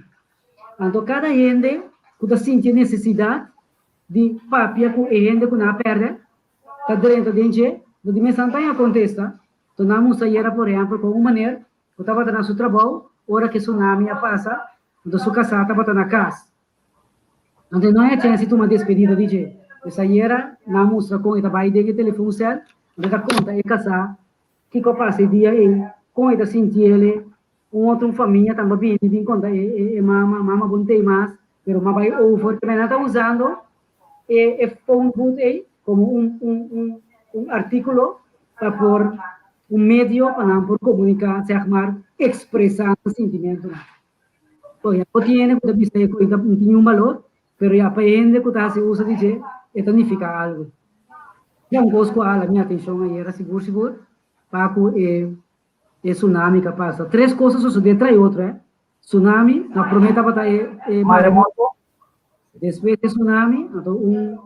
Anto cada hende cu ta sinti e necesidad di papia cu e hende cu nan a perde, ta drenta den dje, lo di mes nan ta haña contesta. Enton nan a mustra ayera, por ehempel, con un meneer cu tabata na su trabou ora cu e tsunami a pasa, anto su casá tabata na cas. Anto no a chance di tuma despedida di dje. Pues ayera nan a mustra kon e ta bai den e telefoncel, anto e ta konta e kasá kiko a pasa e dia ei, kon e ta sinti ele. Un otro un famia tambe a bini bin konta e e mama, mama bo no tei mas, pero m'a bai over. Tambe nan ta usando e e phone booth ei komo un un un un artíkulo pa por un medio pa nan por komuniká, zeg maar, ekspresá nan sintimentunan. Bo ya no tin hende ku ta bisa e ku e ta tin un balor, pero ya pa e hende ku ta hasi uso di dje, e ta nifiká algu. Ya un kos ku a hala mi atenshon ayera sigur sigur, pa ku e e tsunami ku a pasa. Tres kos a sosodé tras e otro, eh. Tsunami, na promé tabata e e maremoto, despues e tsunami, anto un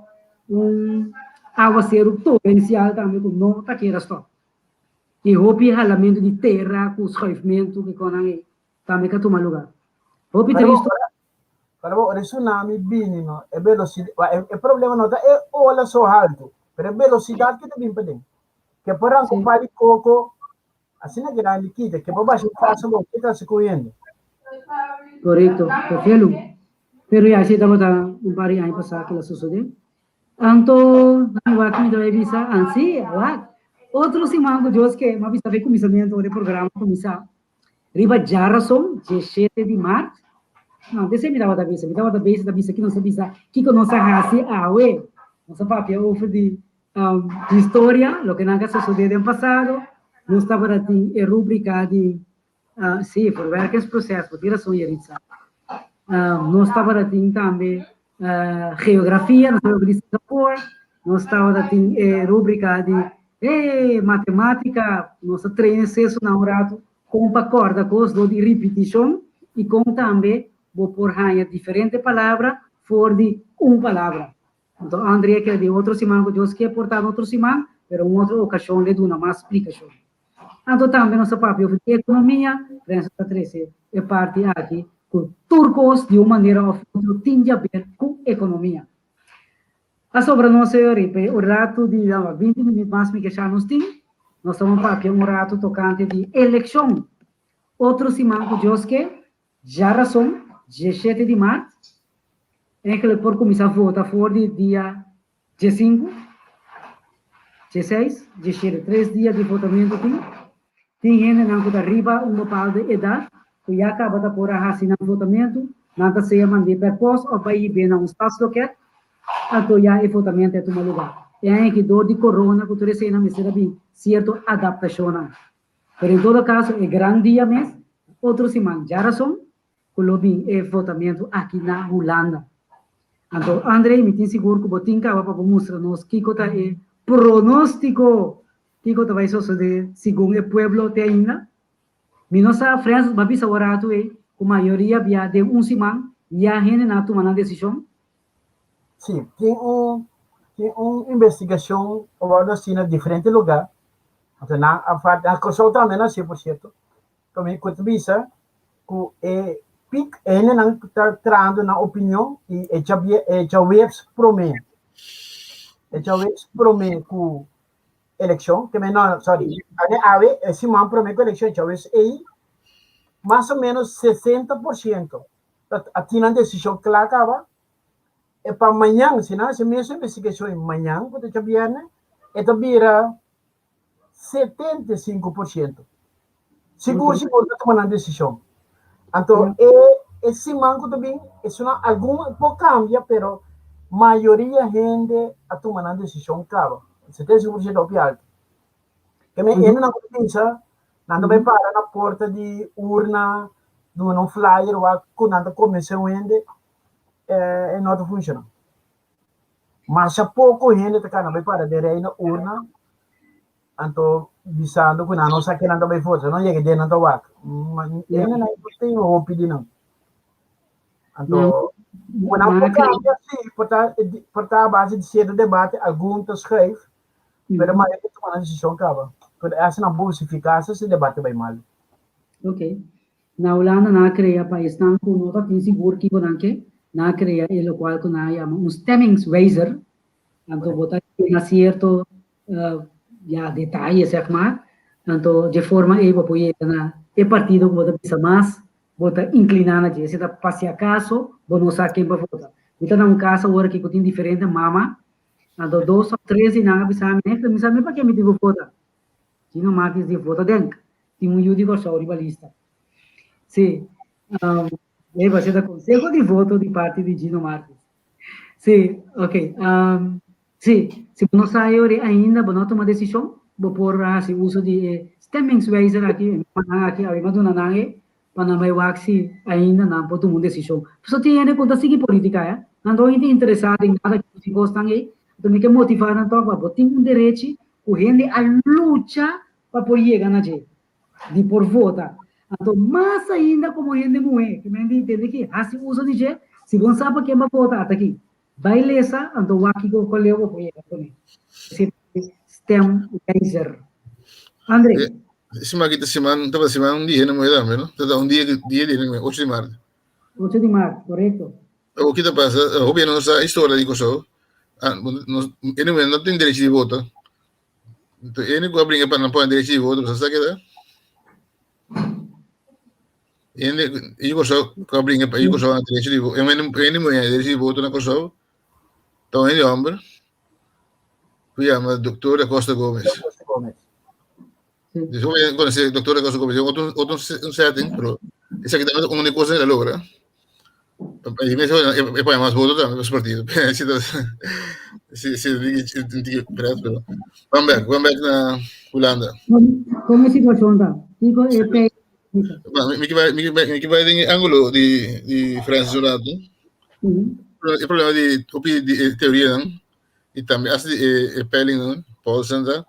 un awaseru torensial tambe ku no ta keda stòp. I hopi halamentu di tera ku schuifmentu, kikonan ei. Tambe ka tuma lugar. Hopi tristo. Pero bo, ora e tsunami bini no, e velocidad, e problema no ta e ola so haltu, pero e velocidad ke ta bin paden. Ke por ranka un par di koko asina grandi kita, ke por basha un kas abou, ke ta hasi ku hende? Korekto, Perfelu. Pero ya, esei tabata un par di aña pasá ke la sosodé. Anto, mi wak mi ta bai bisa, ansi, wak, otro siman ku Dios ke, mi a bisa fe kuminsamentu ora e programa kuminsá. Riba djarason, diesshete di mart, no, desei mi tabata bisa, mi tabata bisa ta bisa ki nos a bisa kiko nos a hasi awe. Nos a papia over di historia, loke nan a sosode den pasado. Nos tabata tin e rubrika di, si, verwerkingsproces, bo tin rason Yeritza. Nos tabata tin tambe geografia, nos tabata di Singapore, nos tabata tin e rubrika di e matematika, nos a train e sesonan un ratu kon pa kòrda kos dor di ripitishon i kon tambe bo por haña diferente palabra for di un palabra. Anto Andrea keda di otro siman ku Dios ke por ta otro siman, pero un otro okashon le duna mas splikashon. Anto tambe nos a papia over di ekonomia, Renzo ta trese e parti aki ku tur kos di un manera òf otro tin di aber ku ekonomia. A sobra nos e riba e ratu di 20 minüt mas mi ke sha nos tin, nos ta papia un ratu tokante di elekshon. Otro siman ku Dios ke, djarason, 17 di mart, enkele por kuminsá vota for di dia 15, 16, 17, tres dia di votamentu tin. Tin hendenan ku ta riba un bepaalde edat ku ya kaba ta por a hasi nan votamentu, nan ta sea mand'é per post òf bai hib'é na un stadsloket, anto ya e votamentu a tuma lugá. E aña aki dor di corona ku tur eseinan mester a bin sierto adaptashonnan. Pero en todo kaso e gran dia mes, otro siman djarason, ku lo bin e votamentu aki na Hulanda. Anto André, mi tin sigur ku bo tin kaba pa bo mustra nos kiko ta e pronóstiko, kiko ta bai sosodé segun e pueblo te ainda. Mi no sa, Frens, bo a bisa awor ratu ei ku mayoria bia den un siman ya hendenan a tuma nan desishon. Sí, tin un tin un investigashon a wòrdu hasi na diferente lugá. Anto nan a na Kòrsou tambe nan hasié por sierto. Pasobra ku ta bisa ku e pik e hendenan ku ta trahando nan opinion i e e djaweps promé e djaweps promé ku elekshon ke men no sorry awe e siman promé ku elekshon djaweps ei. Mas o ménos 60% a tin nan desishon kla kaba. E pa mañan, si nan hasi mesun investigashon i mañan ku ta djabièrnè, e ta bira 75%. Sigur sigur ta tuma nan desishon. Anto e e siman ku ta bin esunnan algun por kambia pero mayoria hende a tuma nan desishon kaba. 75% ta hopi alto. Ke men hendenan ku ta bisa nan ta bai para na porta di urna duna un flyer wak ku nan ta komensé un hende e no ta funshoná. Masha poko hende ta kana bai para den rei na urna anto bisando ku nan no sa ke nan ta bai vota, nan yega den nan ta wak. Hendenan no tin hopi di nan. Anto ku nan por kambia si por ta por ta a base di sierto debate algun ta schuif pero mayoria ta tuma nan desishon kaba. Pero esnan por hustifiká si debate bai mal. Ok. Na Hulanda nan a krea pa esnan ku no ta tin sigur kiko nan ke, nan a krea e lokual ku nan a yama un stemmingswijzer. Anto bo ta yena sierto ya detaye sèg mar, anto dje forma ei bo por yega na e partido ku bo ta bisa mas bo ta inkliná na dje. Si ta pa si akaso bo no sa ken pa vota. Mi ta na un kas awor aki ku tin diferente mama, anto dos òf tres di nan a bisa mi, Hector, mi sa mi pa ke mi tin ku vota. Gino Martis di vota denk. Tin un yu di Kòrsou riba lista. Sí, um, e ba ta konseho di voto di parti di Gino Martis. Sí, ok. Um, sí, si bo no sa e ori ainda, bo no a tuma desishon, bo por hasi uso di e stemmingswijzer aki, e nan aki, awe mi a duna nan e, pa nan bai wak si ainda nan por tuma un desishon. Pasobra tin hende ku no ta sigui politika, eh. Nan no ta interesá den nada di kosnan ei. Anto mi ke motivá nan tòg pa bo tin un derechi ku hende a lucha pa por yega na dje, di por vota. Anto mas ainda komo hende muhé, ke men di tende ki hasi uso di dje, si bon sa pa ken bo vota, ata aki. Bai lesa, anto wak kiko ku leu bo por yega kuné. Esei ta e stemwijzer. André. E siman aki ta siman, tabata siman di hende muhé tambe, no? Tabata un dia, dia di hende muhé, ocho di mart. Ocho di mart, korekto. Awor ki ta pasa, hopi hende no sa e historia di Kòrsou. Nos, hende muhé no tin derecho di vota. Enton e único a bringa pa nan pone derecho di voto, bo sa keda? Hende, e Kòrsou ku a bringa pa e Kòrsou na derecho di voto, e hende muhé derecho di voto na Kòrsou, ta un hende hòmber ku yama Doctor da Costa Gomez. Dus hopi hende konosé Doctor da Costa Gomez, otro otro un setting, pero esaki tambe ta un di e kosnan ku el a logra. E mes e paña mas voto tambe pa su partido. Si ta si si un tiki pret pero ban bek ban bek na Hulanda. Kon e situashon ta? Kiko e pei bisa? Mi ke bai mi ke bai mi ke bai den e angulo di di Francis un rato. E problema di hopi di e teorianan i tambe hasta di e e peilingnan polsen ta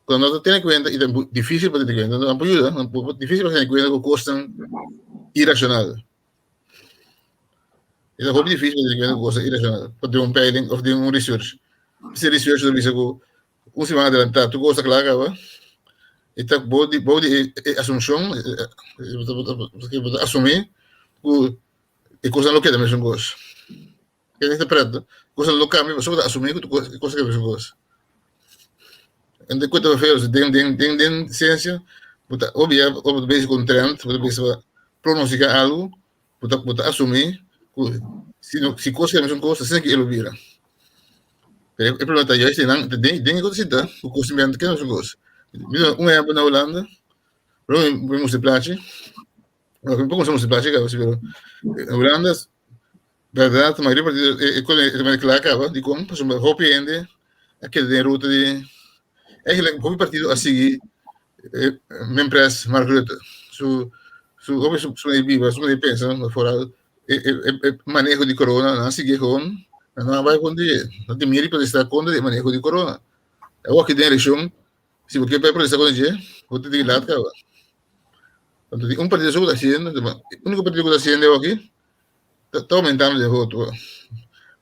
ku nan no ta tene kuenta i ta difisil pa tene kuenta nan por yuda difisil pa tene kuenta ku kosnan irashonal. E ta hopi difícil pa tene cosa irracional, pa den un peiling of den un research. Si research ta bisa ku un siman adelantá tur kos ta kla kaba, e ta bou di bou di e asumshon, bo ta asumí ku e kosnan lo keda mesun kos. Kende ta pret, kosnan lo kambia pasobra bo ta asumí ku e kos ta keda mesun kos. Ente ku ta feo den den den den siensia bo ta obia bo ta bezig ku un trend, bo ta bezig pa pronostika algu, bo ta bo ta asumí ku si no si kos keda mesun kos asina ke e lo bira. Pero e problema ta juist einan den den e kos ta sinta ku kos ta keda mesun kos. Mi un ehèmpel na Hulanda, mi mustra e plachi, mi por kuminsá mustra e plachi kaba si pero na Hulanda Bèrdat, mayoria partido e e e ta kla kaba dikon pasobra hopi hende a keda den ruta di eigenlijk hopi partido a sigui e mempres Mark Rutte su su hopi su su manera di biba su manera di pensa foral e e e maneho di corona nan a sigui gewoon nan no a bai kontra dje nan tin miedu di protesta kontra di e maneho di corona awor aki den elekshon si bo kier bai protesta kontra dje bo ta tin lat kaba anto tin un partido so ku ta hasiendo uniko partido ku ta hasiendo awor aki Ta ta aumentando de voto.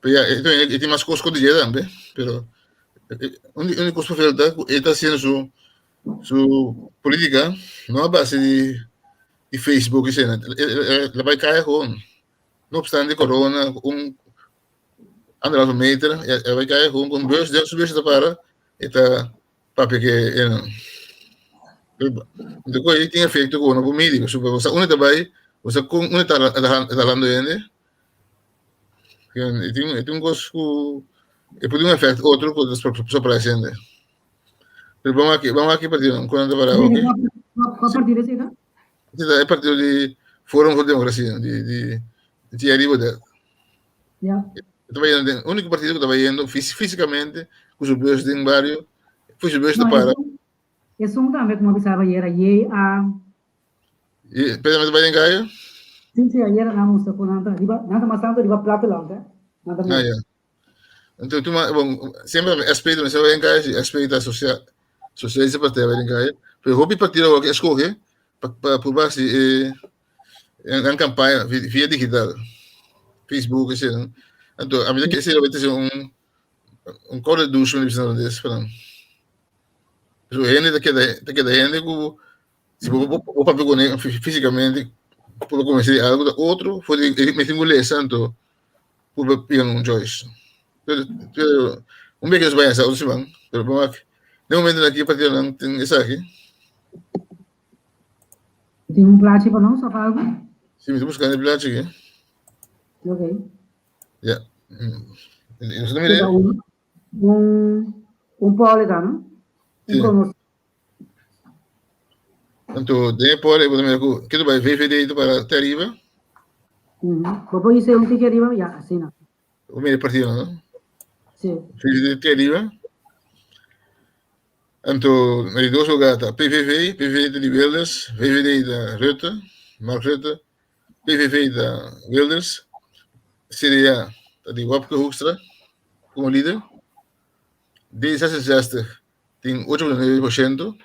Pero ya, e e tin mas kos ku dje tambe, pero un di un kos ku ta ku e ta hasiendo su su polítika no a base di di Facebook esei nan. E bai kaya gewoon. No obstante corona un anderhalve meter e bai kaya gewoon ku un bus den su bus ta para e ta papia ke e nan. Anto ku tin efekto ku bo no por midi, pasobra bo sa unda ta bai, bo sa kon unda ta ta halando hende. E tin e tin un kos ku e por tin un efekto otro ku ta sorpresa hende. Pero ban wak ban wak e partidonan ku nan ta para oke. Kua partido esei ta? Esei ta e partido di Forum voor Democratie di di Thierry Baudet. Ja. E ta bayendo den úniko partido ku ta bayendo físikamente ku su bus den bario, ku su bus ta para. Esun tambe ku mi a bisaba ayera, JA. E pero ta bai den kaya? Sí, sí, ayera nan mustra ku nan ta riba, nan ta mas tantu riba platteland, eh. Nan ta Ah, ja. Anto tu ma, bon, semper SP tambe se bai den kaya, si SP ta socia, socialista partij bai den kaya. Pero hopi partido awor ke escoge pa pa purba hasi e nan campaña via digital, Facebook esei nan. Anto a mi ta kere esei lo bai trese un un koude douche mi ta bisa na holandes pa nan. Pasobra hende ta keda ta keda hende ku si bo bo papia kuné físikamente por konvensé di algu ta otro for di e mester ku lesa anto por pia un choice. Pero pero un bia ke nos bai hasi otro siman pero bo wak den momentonan aki partidonan tin esaki. Tin un plachi pa nos of algu? Si mi ta buskando e plachi aki. Ok. Ya. Nos ta mira. Un un pole ta, no? Un Sí. pronos. Anto den e pole bo ta mira ku ke ta bai VVD ta para te ariba. Mhm. Bo por hisa un tiki ariba? Ya, asina. Bo mira e partido, no? Sí. VVD te ariba. Anto na di dos lugar ta PVV, PVV ta di Wilders, VVD ta Rutte, Mark Rutte, PVV ta Wilders, CDA ta di Wopke Hoekstra komo lider, D66 tin 8.9%,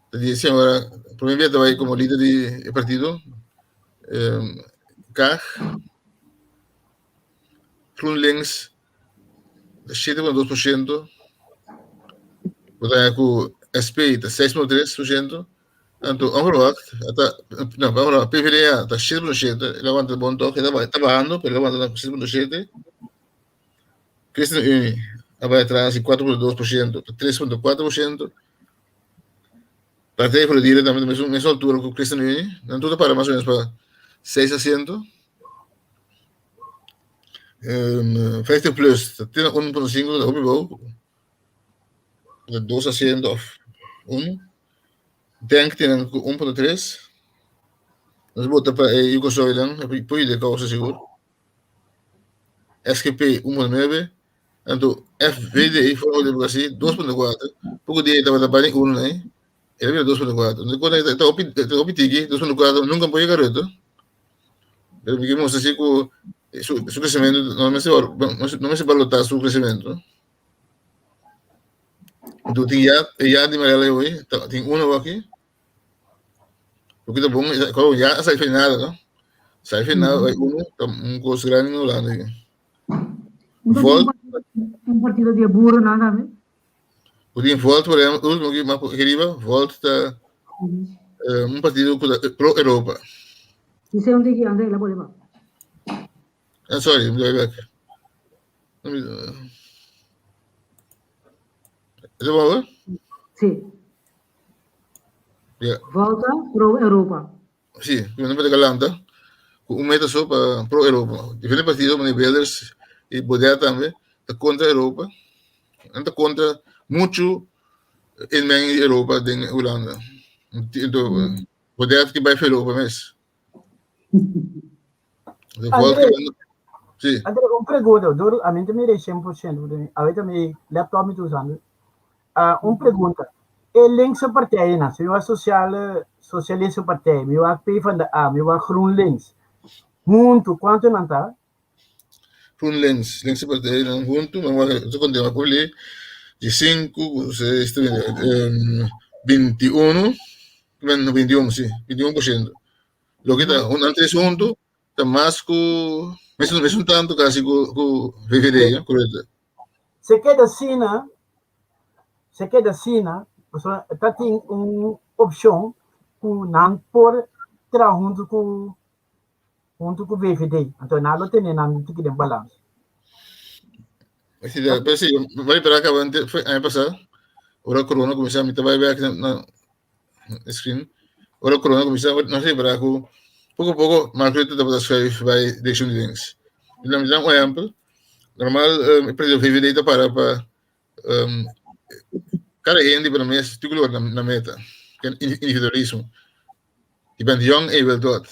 ta di señora prome bia ta bai komo lider di e partido, Kaag, GroenLinks 7.2%, bo ta haña ku SP ta 6.3%, Anto onverwacht, ata, no, onverwacht, PvdA ta 7.7, el a wanta bon toch, el ta bahando, pero el a wanta na 7.7. ChristenUnie a bai atras di 4.2% pa 3.4%. Partij voor de Dieren tambe ta mesun, mesun altura ku ChristenUnie, nan tur ta para mas o menos pa 6 asiento. 50 plus ta te na 1.5, ta hopi bou. Ta dos asiento of un. Denk tin ku 1.3. Nos bota pa e Yugosoidan, por yuda e kousa sigur. SGP 1.9. Anto FVD, Forum voor Democratie, 2.4. Poko dia tabata bani uno nei. Era bira 2.4. No kona ta hopi ta hopi tiki, 2.4 nunka por yega Rutte. Pero mi ke mostra si ku su su kresementu no mester no mester balotá su kresementu. Anto tin ya e ya di Mariela hoy tin uno aki. Loke ta bon ya a sali nada no. Sali nada bai uno ta un kos grandi na Hulanda aki. Volt Un partido di e buronan tambe. Bo tin Volt por ehempel, ultimo ki mas riba, Volt ta un partido ku ta pro Europa. Dice un tiki André, la boleba. Ah, sorry, mi bai bek. Is het wel? Sí. Ja. Volta pro Europa. Sí, ku nan mester lanta ku un meta so pa pro Europa. Diferente partido manera Wilders i Baudet tambe ta kontra Europa. Nan ta kontra muchu inmenging di Europa den Hulanda. Anto Baudet ke bai for Europa mes. André, Sí. André, un pregunta. Dor, a mi ta mira 100%. Ahorita mi laptop mi ta usando. Uh, un pregunta. E linkse partijen, si mi wak sociale, socialistische partij, mi wak PvdA, mi wak GroenLinks. Huntu, kuantu nan ta? GroenLinks, linkse partij, nan huntu, mi wak, so konta mi wak di 5, 6, 21, 21, sí, 21%. Loke ta, un nan tres huntu, ta mas ku, mesun, mesun tantu kasi ku, ku VVD, ja, correcto. Se keda asina, se keda asina, pasobra ta tin un opshon ku nan por traha huntu ku huntu ku VVD. Anto nan lo tene nan tiki den balans. Sí, pero sí, bai para acá, aña pasá, ora corona kuminsá, mi ta bai bek na, na. screen. Ora corona kuminsá, nos repará ku poko poko Mark Rutte tabata schuif bai direkshon di links. Mi ta un ehèmpel. Normal e partido VVD ta para pa kada hende pa nan mes tin ku logra nan meta, individualismo. Je bent jong en je wilt wat.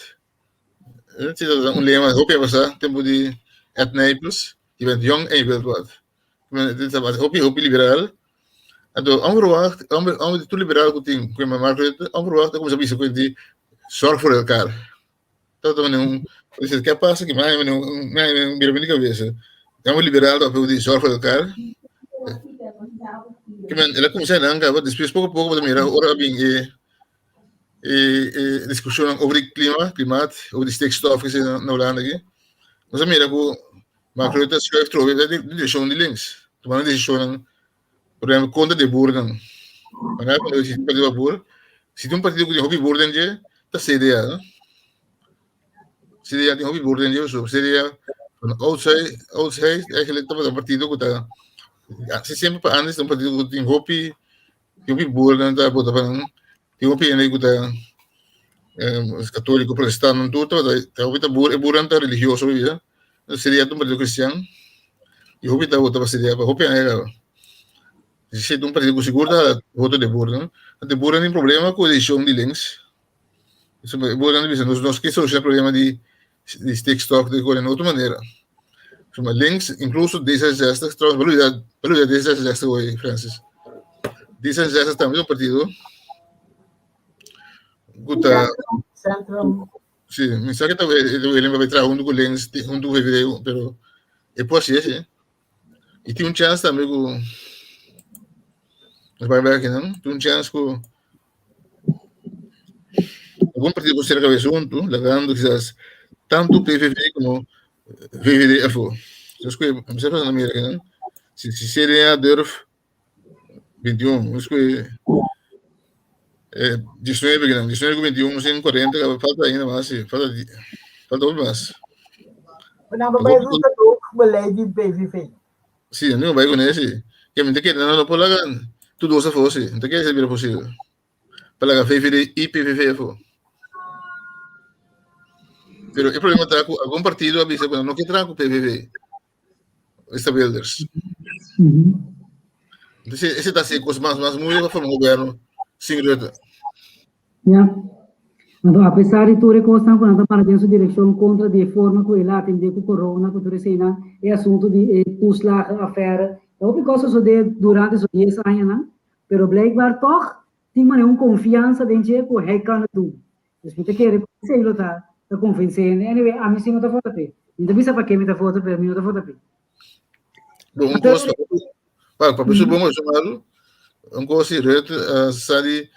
Si ta un lema hopi a pasá tempu di Ed Nijpels, je bent jong en je wilt wat. Hopi hopi liberal. Anto onverwacht, onver, tur liberal ku tin ku Mark Rutte, onverwacht a kuminsá bisa ku di zorg voor elkaar. Ta ta un dice, ¿qué pasa? Que mai un bira mi cabeza. Llamo liberal ta di zorg voor elkaar. Ke men, el a kuminsá nan kaba, despues poko poko bo ta mira ora a bin e e e diskushonnan over di klima, klimaat, over di stikstof ke na na Hulanda aki. Nos a mira ku Mark Rutte a schuif trobe den direkshon di links, tumando desishonnan por ehempel kontra di e boernan. Manera ku si tin partido pa boer, si tin un partido ku tin hopi boer den dje, ta CDA no. CDA tin hopi boer den dje, so CDA van oudsher, oudsher eigenlijk tabata un partido ku ta si semper pa antes ta un partido ku tin hopi hopi boernan ta bota pa nan, tin hopi hende ku ta katoliko, protestant nan tur tabata ta hopi ta boer, e boernan ta religioso hopi bia, CDA ta un partido kristian i hopi ta vota pa CDA pa hopi aña kaba. Si ta un partido ku sigur ta hala voto di e boernan, anto e boernan tin problema ku e desishon di links, e boernan ta bisa nos nos ke solushona e problema di di stikstof di kore na otro manera. Suma links, incluso D66, trouwens, bo olvida, bo olvida D66 hoy, Francis. D66 tambe un partido ku ta Centrum. Sí, mi sa ke ta Willem va traha huntu ku links, huntu ku VVD, pero e por hasi esei. I tin un chance tambe ku nos bai bai akinan, tin un chance ku Algun partido por ser cabeza hunto, lagando quizás tanto PVV como VVD afó. Entonces, que empecé a mira, ¿no? Si, si CDA durf 21, es que eh, 19, que 19 con 21, sin 40, falta ainda más, sí, falta, falta un más. Maar nou, bij Rutte ook beleid di PVV. Sí, no bai con ese. Que me te quiere, no, no por lagan. Tu dos afó, sí. No te quiere ser posible. Pa laga VVD y PVV afó. Pero e problema ta ku algun partido a bisa ku nan no ke traha ku PVV. Esta Wilders. Entonces, ese ta hasi e kos mas mas moeilijk pa forma un gobierno sin Rutte. Ya. Anto apesar di tur e kosnan ku nan ta manda den su direkshon kontra di e forma ku el a atendé ku korona ku tur eseinan, e asuntu di e toeslagenaffaire, ta hopi kos sosodé durante su dies añanan, pero blijkbaar tòg tin manera un konfiansa den dje ku hij kan het doen. Dus mi ta kere ku esei lo ta ta konvensé hende. Anyway, ami si no ta vota p'e. Mi ta bisa pak'e mi ta vota, pero mi no ta vota p'e. Bon, un kos, pa pa su bon o su malu, un kos si Rutte uh, sa di,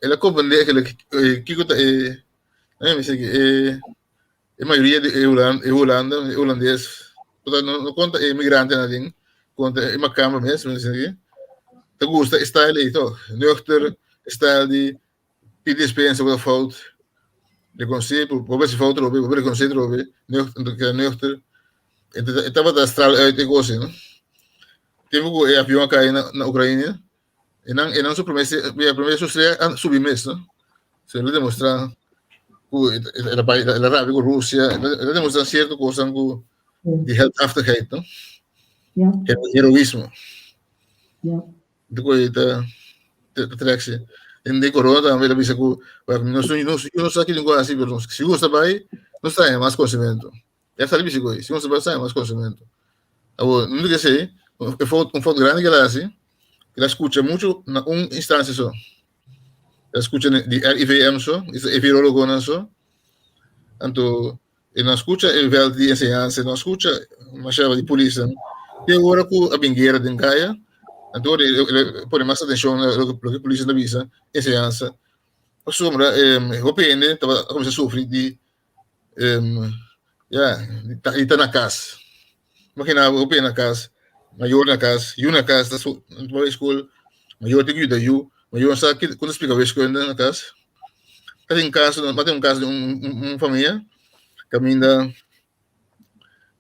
el a comprende eigenlijk kiko ta e, eh, mi sê e, e mayoria di e Hulanda, e Hulanda, e holandés, no, no konta e migrantenan adin, konta e makamba mes, mi sê, ta gusta e style ei toch, nuchter, style di pidi dispensa ku ta fout, rekonosé, bo hasi fout atrobe, bo rekonosé atrobe, nuchter, keda nuchter. E tabata straal uit e kos ei, no? Tempu ku e avion a kai na na Ukrania, e nan e nan su promé e promé su strea a subi mes, no? So el a demostrá ku el a bai el a rabia ku Rusia, el a demostrá sierto kosnan ku di heldhaftigheid, no? Heroïsmo. Di ku e ta ta trek si. En den corona tambe el a bisa ku wak nos nos yo no sa kiko ku hasi pero si nos ta bai nos ta haña mas konosementu. E a sali bisa ku ei si nos ta bai nos ta haña mas konosementu. Awor nunca ke esei un fout un fout grandi ke el a hasi el a skucha muchu na un instansia so. El a skucha di RIVM so e virologonan so anto E no a skucha e vèlt di enseñansa, e no a skucha mashaba di polisnan. Te ora ku a bin guera den kaya, anto ora el a pone mas atenshon na loke loke polisnan ta bisa, enseñansa. Pasobra hopi hende tabata a kuminsá sufri di ya di ta na kas. Imagina bo hopi hende na kas, mayor na kas, yu na kas ta bai skol, mayor tin ku yuda yu, mayor no sa kon ta splika wiskunde na kas. Ta tin kaso, ta tin un kaso di un famia kaminda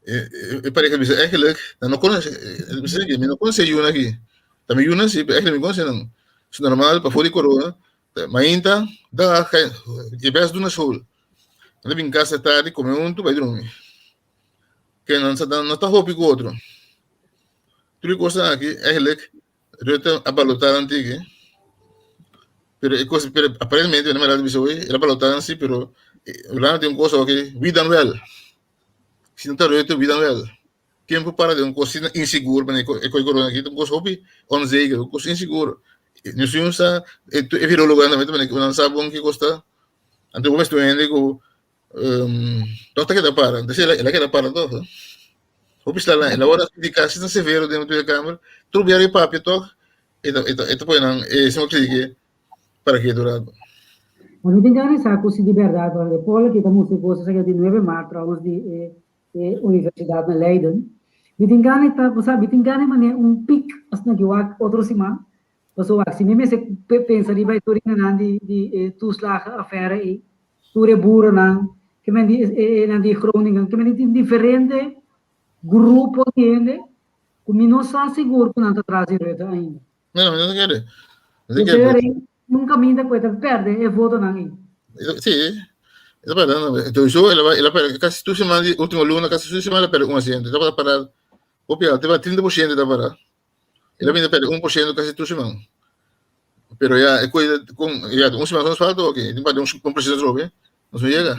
e pareha bisa eigenlijk nan no konosé, mi no konosé e yunan aki, ta mi yunan si, pero eigenlijk mi konosé nan. So normal pafó di korona. Mainta, da je best doen na school. Nan ta bin casa tardi, come hunto, bai drumi. Ke nan sa no ta hopi ku otro. Tur e kosnan aki eigenlijk Rutte a balotá nan tiki. Pero e kos, pero aparentemente, mi a bisa hoy, el a balotá nan si, pero Hulanda tin un kos aki, wie dan wel. Si no ta Rutte, wie dan wel. Ken por para den un kos asina insigur manera e kos corona aki ta un kos hopi onzeker, un kos insigur. Nos tin un sa e virologonan tambe ta manera ku nan sa bon ki kos ta. Anto bo mester un hende ku tòg ta keda para. Entonces el a keda para tòg. Hopi sla el a wòrdu kritika asina severo den Tweede Kamer, tur biaha e papia tòg e ta e ta pone nan e sima kritike para ke durado. Mi tin gana di sa ku si di bèrdat, e poll aki ta mustra e kos esaki di nuebe mart trouwens di e e universidad na Leiden. Mi tin gana e ta, bo sa, mi tin gana e manera un pik asina ki wak otro siman, pasobra wak si mi mester pensa riba e turinanan di di e toeslagenaffaire ei, tur e buronan, ke men di e nan di Groningen, ke men di tin diferente grupo di hende ku mi no sa sigur ku nan ta tras di Rutte ainda. No, no, mi no ta kere. Mi ta kere. Un caminda cu e ta perde e votonan ei. Sí, e ta perde. Sowieso el a el a perde casi tur siman di ultimo luna, casi tur siman el a perde un asiento. E tabata para hopi alto, tabata 30% e ta para. El a bini ta perde 1% casi tur siman. Pero ya e koe con ya un siman so nos falta oke, tin perde un por ciento atrobe, nos no yega.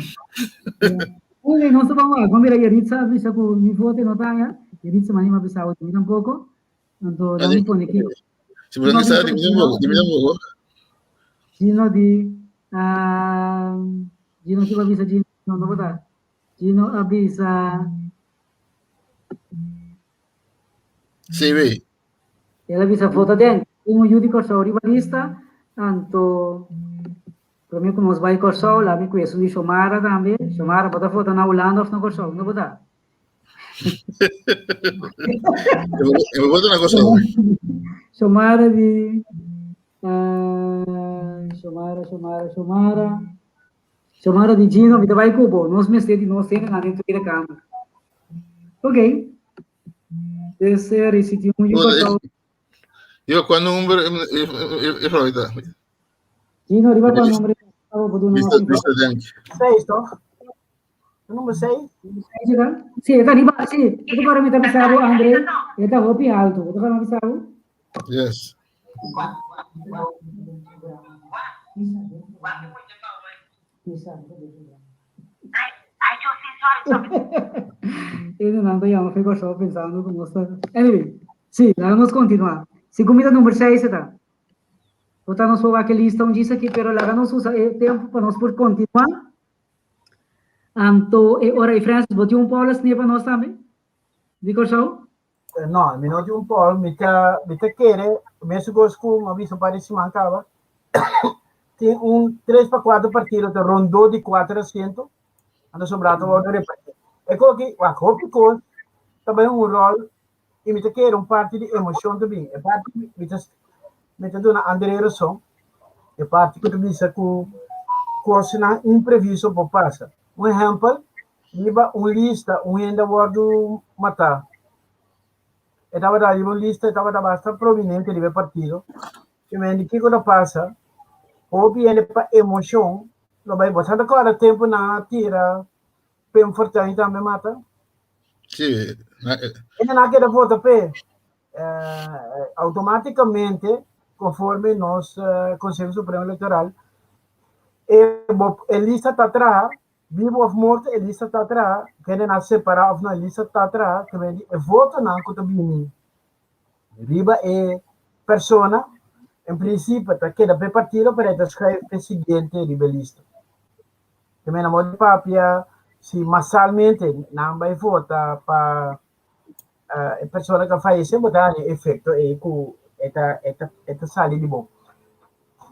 Oye, nos ta ban wak, bo mira Yaritza a bisa cu mi voto no ta haña, Yaritza mani mi a bisa mi tampoco. Anto, dan mi pone ki. Si bo no sa, di mi tampoco, di mi tampoco. Gino di, ah, Gino ki bo a bisa Gino, no, no bo ta. Gino a bisa. CV. El a bisa vota den. Tin un yu di Kòrsou riba lista, anto promé ku nos bai Kòrsou, laat mi ku esun di Shomara tambe. Shomara, bo ta vota na Hulanda òf na Kòrsou? No bo ta? Eu vou na Kòrsou. Shomara di uh, Shomara, Shomara, Shomara. Shomara di Gino, mi ta bai ku bo. Nos mester di nos hende na den Tweede Kamer. Ok. Dese risitiu un yu Kòrsou. Yo, kua number e vrouw ta? Gino, riba kua number e vrouw bo duna nos info? Seis, toch? Number 6? Sí, e ta riba, sí. E ta para mi ta bisa bo, André. E ta hopi alto. E ta para mi bisa bo? Yes. E nan ta yama fe Kòrsou pensando ku nos ta. Anyway, sí, laga nos kontinuá. Si kumida number 6 e ta. Bo ta nos por wak e lista un djis aki, pero laga nos usa e tempu pa nos por kontinuá. Anto e ora ei Francis, bo tin un poll asina pa nos tambe? Di Kòrsou? No, mi no tin un poll, mi ta mi ta kere mesun kos ku mi a bisa un par di siman kaba, tin un tres pa kuater partido ta rondó di kuater asiento, anto sobrá ta wòrdu repartí. E koki, wak, hopi kos ta bai un ròl i mi ta kere un parti di emoshon ta bin. E parti mi ta mi ta duna André rason, e parti ku ta bisa ku kosnan imprevisto por pasa. Un ehèmpel, riba un lista un hende a wòrdu matá. E tabata riba un lista, e tabata basta prominente riba e partido. I men di kiko ta pasa? Hopi hende pa emoshon lo bai bota. Ta kòrda tempu nan a tira Pim Fortuyn tambe mata? Sí. Hende nan a keda vota p'e. Eh, automáticamente, conforme nos eh, Consejo Supremo Electoral, e, bo, e lista ta traha, vivo of morto, e lista ta traha, kende nan separa of no, e lista ta traha, ke men di e votonan ku ta bini riba e persona, en principio ta keda p'e partido, pero e ta schuif p'e siguiente riba e lista. Ke men a modo di papia, si masalmente nan bai vota pa e persona ku a fayesé bo ta haña efekto ei ku e ta e ta e ta sali di bo.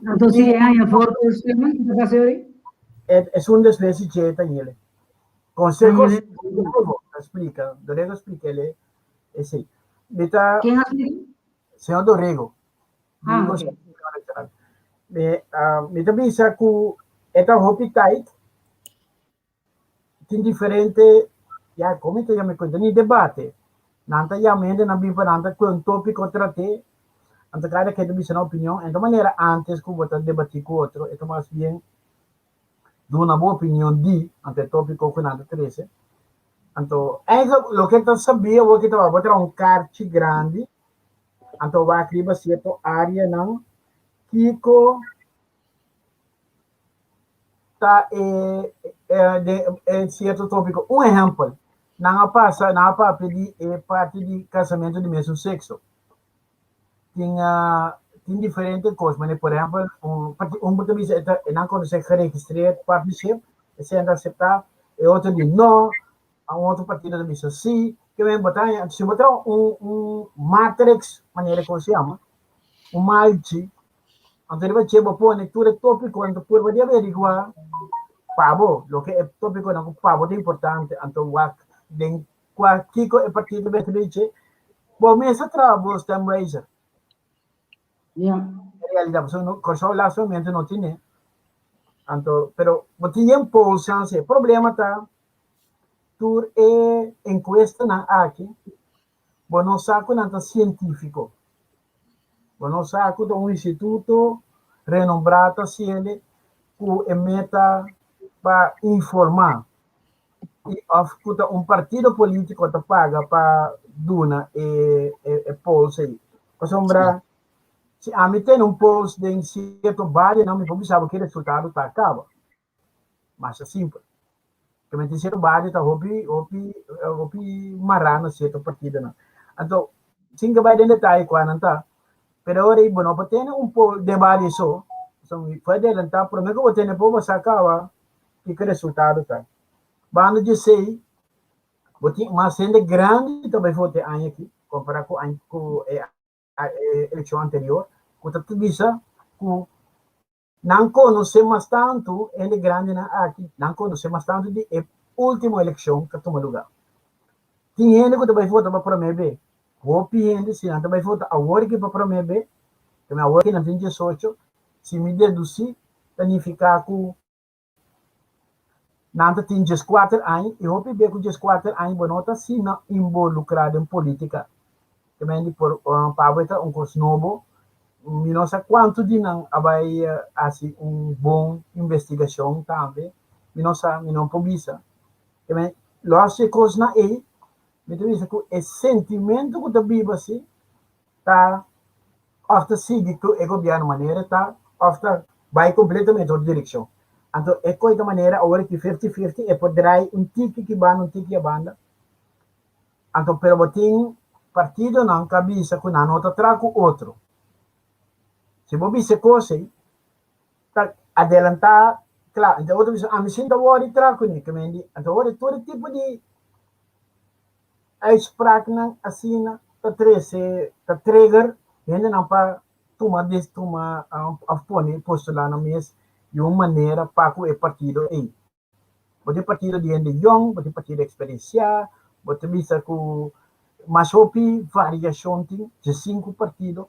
Anto si e haña voorkeurstemmen, kiko ta pasa yori? Esun despues si dje ta yele. Conseho Dorego ta splika, Dorego a splika el esei. Mi ta. Ken a splika? Señor Dorego. Ah, ok. Mi, mi ta bisa ku e ta hopi tight. Tin diferente, ya como ta yama e cuenta, ni debate. Nan ta yama hende nan bin pa nan ta cu un topico trate. Anto kada ken ta bisa nan opinion. En ta manera antes ku bo ta debatí ku otro, e ta mas bien duna bo opinion di anto e tópiko ku nan ta trese. Anto eigenlijk loke ta sabí awor ki ta bo traha un karchi grandi, anto wak riba sierto áreanan kiko ta e e e sierto tópiko. Un ehèmpel, nan a pasa nan a papia di e parti di kasamentu di mesun sekso. Tin tin diferente kos, manera por ehèmpel un un bo ta bisa e ta e nan konosé geregistreerd partnership, esei nan ta aseptá, e otro di no, un otro partido ta bisa sí, ke men bo ta haña, si bo traha un un matrix manera ku se yama, un malchi, anto riba dje bo pone tur e tópiko, anto purba di averiguá pa bo loke e tópikonan ku pa bo ta importante, anto wak den Kua kiko e partido mester bay dje? Bo mes a traha bo stemwijzer. Ja. En realidad, pasobra no, Kòrsou lastimamente no tine. Anto, pero bo tin yen polls chance. E problema ta tur e encuestanan aki, bo no sa ku nan ta sientífiko. Bo no sa ku ta un instituto renombrá ta hasiende ku e meta pa informá. I of ku ta un partido polítiko ta paga pa duna e e polls ei. Pasobra si ami tene un polls den sierto barionan mi por bisa bo ki resultado ta kaba. Masha simpel. Keme tin sierto bario ta hopi hopi hopi mará na sierto partidonan. Anto sin ke bai den detaye kua nan ta, pero ora ei bo no por tene un poll den bario so, pasobra mi por adelantá promé ku bo tene por bo sa kaba Kiko resultado ta? Banda di esei, bo tin mas hende grandi ta bai vota e aña aki kompará ku aña ku e elekshon anterior, ku ta bisa ku nan konosé mas tantu hende grandinan aki, nan konosé mas tantu di e último elekshon ku a tuma lugá. Tin hende ku ta bai vota pa promé be. Hopi hende si nan ta bai vota awor aki pa promé be, keme awor aki nan tin diesocho, si mi dedusí ta nifiká ku Nan ta tin dieskuater aña i hopi be ku dieskuater aña bo no ta asina involukrá den polítika. Te men di por pa bo e ta un kos nobo. Mi no sa kuantu di nan a bai hasi un bon investigashon tambe. Mi no sa, mi no por bisa. Te men lo hasi e kosnan ei, mi ta bisa ku e sentimentu ku ta biba si ta òf ta sigui ku e gobièrnu manera ta òf ta bai kompletamente otro direkshon. Anto e koi ta manera awor ki fifty fifty e por drai un tiki ki banda un tiki abanda. Anto pero bo tin partidonan ku a bisa ku nan no ta traha ku otro. Si bo bisa e kos ei ta adelantá kla. Anto otro bisa ami sin ta wòrdu traha kuné. Anto awor tur e tipo di Uitspraaknan asina ta trese, ta trigger hendenan pa tuma des tuma of pone postulá nan mes di un manera pa ku e partido ei. Bo tin partido di hende yòn, bo tin partido eksperensiá, bo ta bisa ku mas hopi variashon tin, diesinku partido.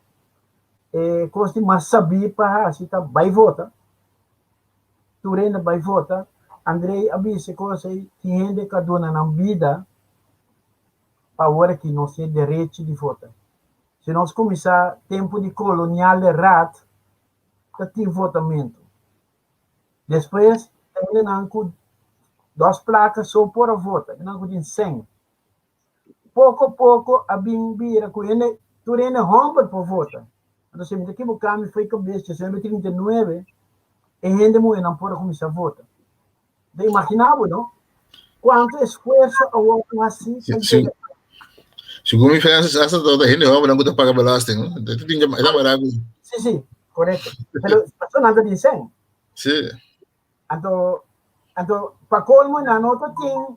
E kos di mas sabí pa hasi ta bai vota. Tur hende bai vota. Andrei a bisa e kos ei, tin hende ku a duna nan bida pa awor aki nos tin e derechi di vota. Si nos kuminsá tempu di koloniale raad ta tin votamentu. Despues hendenan ku dos plaka so por a vota, hendenan ku tin sèn. Poko poko a bin bira ku hende tur hende hòmber por vota. Anto si mi ta kiboká mi foi kabes diesnuebe trinta i nuebe e hende muhénan por a kuminsá vota. Bo ta imaginá bo no kuantu esfuerso a wòrdu hasí pa yega. Segun mi Francis hasta ta hende hòmbernan ku ta paga belasting no. E ta mara ku. Sí sí korekto pero pasobra nan ta disen. Sí. Anto anto pa kolmo nan no ta tin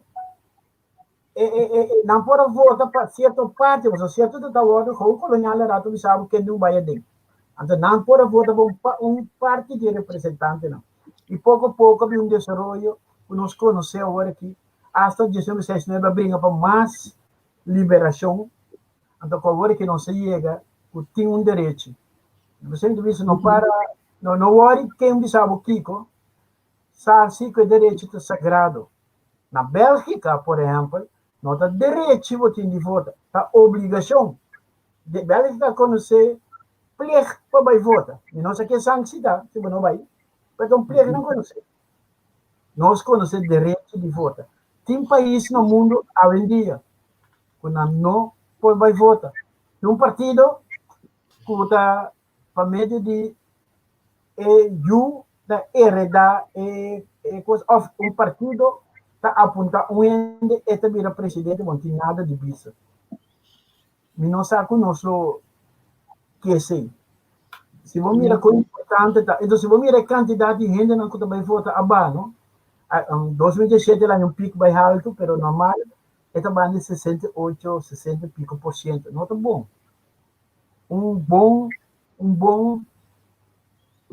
E, e, e, e, nan por a vota pa cierto parte, pasobra cierto ta ta wordo gewoon koloniale raad ta bisa bo ken di un bai aden. Anto nan por a vota pa un, pa un parti di e representantenan. I poko poko a bin un desaroyo ku nos konosé awor aki, hasta 1969 a bringa pa mas liberashon, anto ku awor aki nos a yega ku tin un derechi. Presidente bisa no para, no, no wòri ken bisa bo kiko, Sa si ku e derechi ta sagrado. Na Bélgika, por ehèmpel, no ta derechi bo tin di vota, ta obligashon. De Bélgika konosé plicht pa bai vota. Mi no sa ke sanksi ta si bo no bai, pero ta un plicht nan konosé. Nos konosé derecho di vota. Tin pais na mundu awendia ku nan no por bai vota. Tin un partido ku ta pa medio di e yu ta heredá e e kos òf un partido ta apuntá un hende e ta bira presidente, bo no tin nada di bisa. Mi no sa ku nos lo ke esei. Si bo mira kon importante ta, entonces si bo mira e kantidat di hendenan ku ta bai vota a ba, no? 2017 el a haña un pik bai haltu, pero normal e ta banda di 68, 60 i piko por siento. No ta bon. Un bon, un bon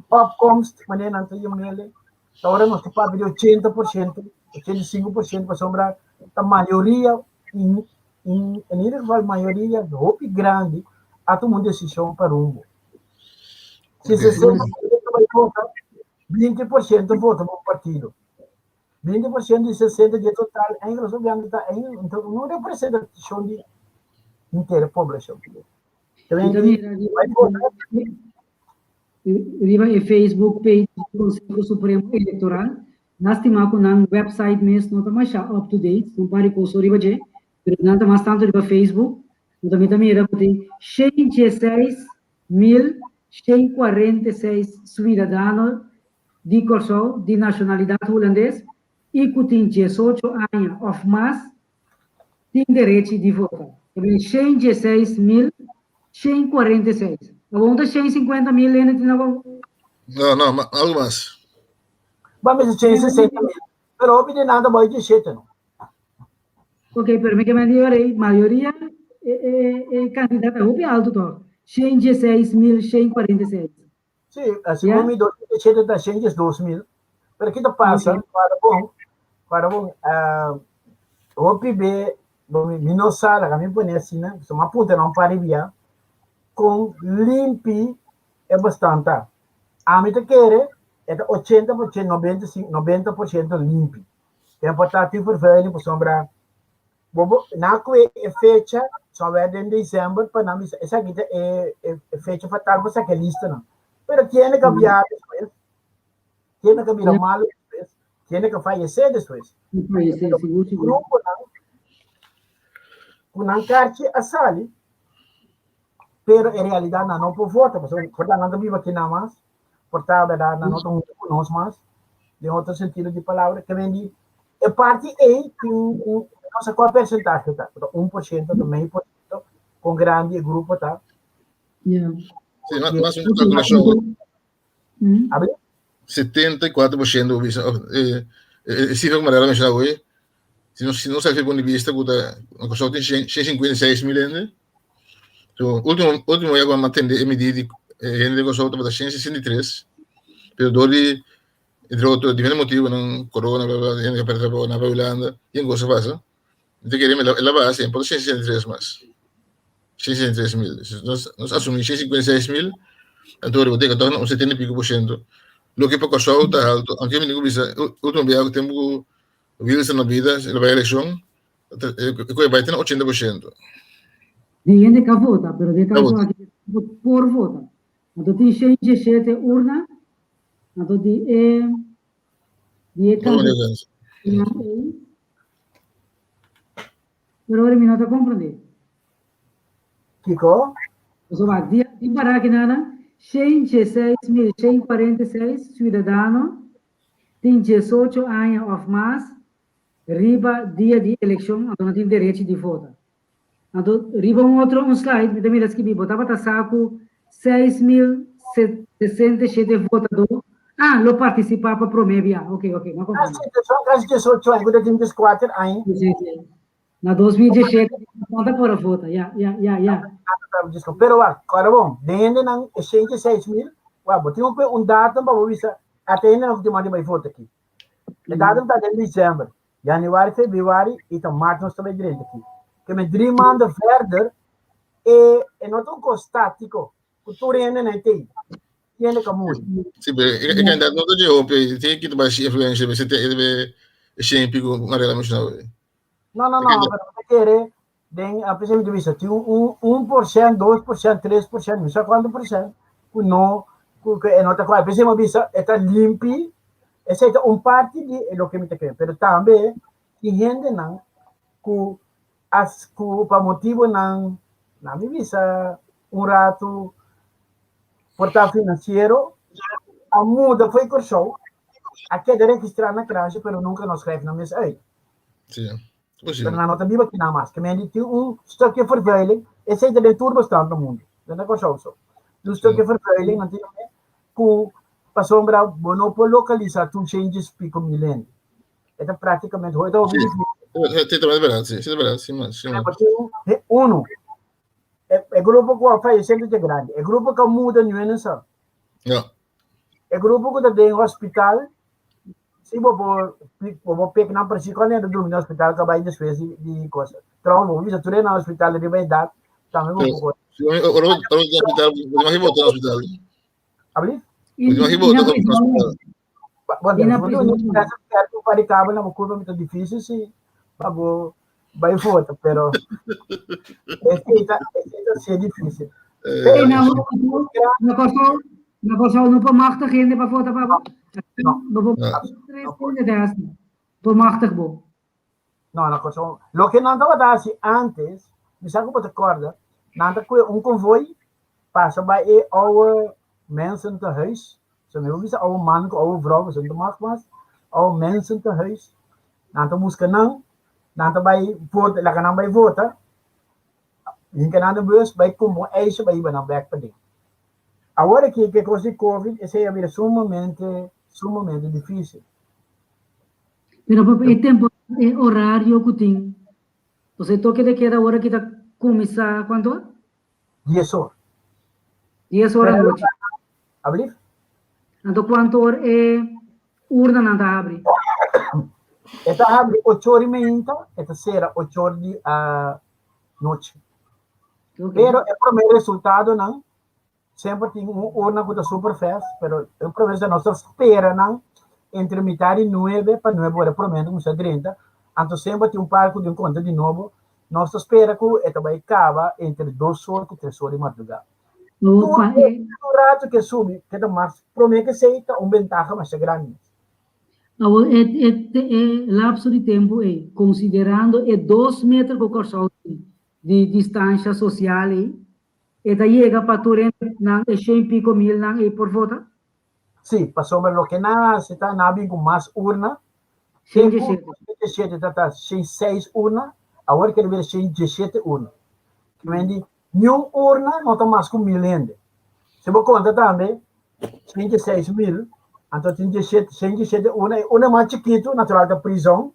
opkomst, manera nan ta yam'el, ta ora nos ta papia di 80%, 85%, pasobra ta mayoria in in in ieder geval mayoria hopi grandi a tuma un desishon pa rumbo. Si 60% bai vota, 20% vota pa un partido. 20% di 60 di e total, eigenlijk so bianchi ta eigenlijk no representashon di henter poblashon. Bai vota. Riba e Facebook page di Conseho Supremo Electoral, Lastima ku nan website mes no ta masha up to date, un par di kos riba dje, pero nan ta mas tantu riba Facebook. No ta mi ta mira ku tin 116.146 suidadano di Kòrsou di nashonalidat hulandes i ku tin 18 aña òf mas tin derechi di vota. Ta bini 116.146. Awor ta 150.000 hende tin awor? No, no, algu mas. Ba mester chen 60 mil. Pero hopi di nan ta bai 17 no. Ok, pero mi ke men di ora ei, mayoria e, e, e kantidat ta hopi alto toch? 116.146. Sí, segun mi 2017 ta 112 mil. Pero kita pasa, para bon, para bon, hopi be, bon, mi no sa, laga mi pone asina, so mi a puntra nan un par di bia, kon limpi e bestand ta. Ami ta kere e ta 80%, 95, 90% limpi. Ten por ta tin vervuiling pasobra bo bo na kue e fecha somewhere den december pa nan bisa esaki ta e e fecha fatal pa saka e listanan. Pero tiene ka biaha despues, tiene ka bira malo despues, tiene ka fayece despues. Fayece, sigur, sigur. Gruponan ku nan karchi a sali, pero en realidad nan no por vota, pasobra por ta nan ta biba aki nan mas, por ta verdad nan no ta hunto ku nos mas, den otro sentido di palabra, ke men di e parti ei tin un, no sa kua persentahe ta, por ta 1%, ta mei por siento, kon grandi e grupo ta. Sí, mas un kalkulashon. Abi? 74% bisa, e sifra ku Mariela menshoná awe, si nos si nos haci punto di vista ku ta na Kòrsou tin 156 mil hende, so último último ya ku a mantende e medida di hende di Kòrsou tabata 163, pero dor di entre otro diferente motibonan, corona bla bla, hende a perde trabou nan a bai Hulanda, yen kos a pasa, mi ta kere el a baha siempre 163 mas, 163 mil, nos nos asumi 156 mil, anto riba teka tòg na un 70 y pico por ciento, loke pa Kòrsou ta alto, aunke mi tin ku bisa último biaha ku tempu ku Wilson na bida, el a bai elekshon, e koe bai te na 80%. Di hende ka vota, pero den kaso aki por vota. Anto tin 117 urna, anto di e di e kandidat ei. Pero ora mi no ta komprendé. Kiko? Pasobra di di barakinan 116.146 siudadano tin 18 aña òf mas riba dia di elekshon anto nan tin derechi di vota. Anto riba un otro un slide mi ta mira skibí bo tabata sa ku 6.067 votadó ah lo partisipá pa promé bia. Ok ok no konfundí. Kasi 18 aña ku ta tin 14 aña. Sí sí. Na 2017 nan ta por a vota ya ya ya ya. Pero wak kòrda bon den hendenan e 106.000 wak bo tin ku un datum pa bo bisa ata hendenan ku tin manda bai vota aki. E datum ta den december. Januari, februari i ta maart nos ta bai drenta aki. Ke men drie maanden verder e e no ta un kos statiko ku tur hende na e tei. Hende ka muri. Sí, pero e e kandidat no ta dje hopi, tin ki ta bai si influencia, be sete e be e shen pico Mariela mencionaba. No, no, no, pero mi ta kere. Den a pesar di bisa tin un 1%, 2%, 3%, no sa kuantu porshent ku no ku e no ta kuadra. P'esei mi a bisa e ta limpi, esei ta un parti di loke mi ta kere. Pero tambe tin hendenan ku a ku pa motibunan, nan mi bisa un ratu por ta finansiero, a muda fo'i Kòrsou, a keda registrá na Kranshi pero nunka no skrijf nan mes uit. Sí. Pero nan no ta biba kinan mas. Ke men di tin un stukje vervuiling, esei ta den tur bestand na mundu, no na Kòrsou so. Un stukje vervuiling nan ta yama ku pasobra bo no por lokalisá tur shendjes piko mil hende. E ta práktikamente hopi, e ta hopi difísil. Sí, ta bèrdat, sí, ta bèrdat, sí, man, sí, man. Uno, e grupo ku a fayesé ta grandi, e grupo ku a muda niun hende sa. Ja. E grupo ku ta den hospital, Si bo por bo por pek nan precies cuando ta drumi na hospital ka bai despues di di cosa. Trouwens, bo bisa tur na hospital riba edad, tambe bo por. Si ora ora ora di hospital, bo imagina bo ta na hospital. Abli? Bo imagina bo ta na hospital. Bon, I na bo prison. no ta perto pa di cabo na bo curva mi ta difícil si pa bo bai vota, pero esei ta esei ta ser difícil. E na na Kòrsou, na Kòrsou no por machtig hende pa vota pa bo? No. No por tres hende te hasi. Por machtig bo. No, na Kòrsou. Loke nan tabata hasi antes, mi sa ku bo ta kòrda, nan ta kue un konvoi pasa bai e oude mensentehuis. So mi por bisa oude man ku oude vrou, pasobra no ta mag mas. Oude mensentehuis. Nan ta buska nan, nan ta bai vota, laga nan bai vota. Hinka nan den bus, bai kumpra un ijsje, bai hiba nan bèk paden. Awor aki ku e kos di covid, esei a bira sumamente, sumamente difísil. Pero papa e tempo e horario ku tin, pues e toke de keda awor aki ta kuminsá kuantu ora? Dies or. Dies or anochi. Ablief? Anto kuantu or e urnanan ta habri? E ta habri ocho or i meinta, e ta sera ocho or di anochi. Okay. Pero e promé resultadonan semper tin un urna ku ta super fast, pero e promé resultado nos ta spera nan entre mitar di nuebe pa nuebe ora promé nan kuminsá drenta, anto semper tin un par ku tin konta di nobo, nos ta spera ku e ta bai kaba entre dos or ku tres or di madrugá. No, pa e. Tur rato ke subi, ke ta mas promé ke esei ta un bentaha masha grandi. Awor e e e lapso di tempu ei, konsiderando e dos meter ku Kòrsou tin di distansha sosial ei, e ta yega pa tur hende nan e shen piko milnan ei por vota? Sí, pasobra loke nan a hasi ta nan a bin ku mas urna. Shen Tempu diesshete. 2017 ta ta shen seis urna, awor kere bira shen diesshete urna. Ke men di Niun urna no ta mas ku mil hende. Si bo konta tambe, 106 mil, anto tin 17, 117 urna, e urna mas chikitu natural ta prizon,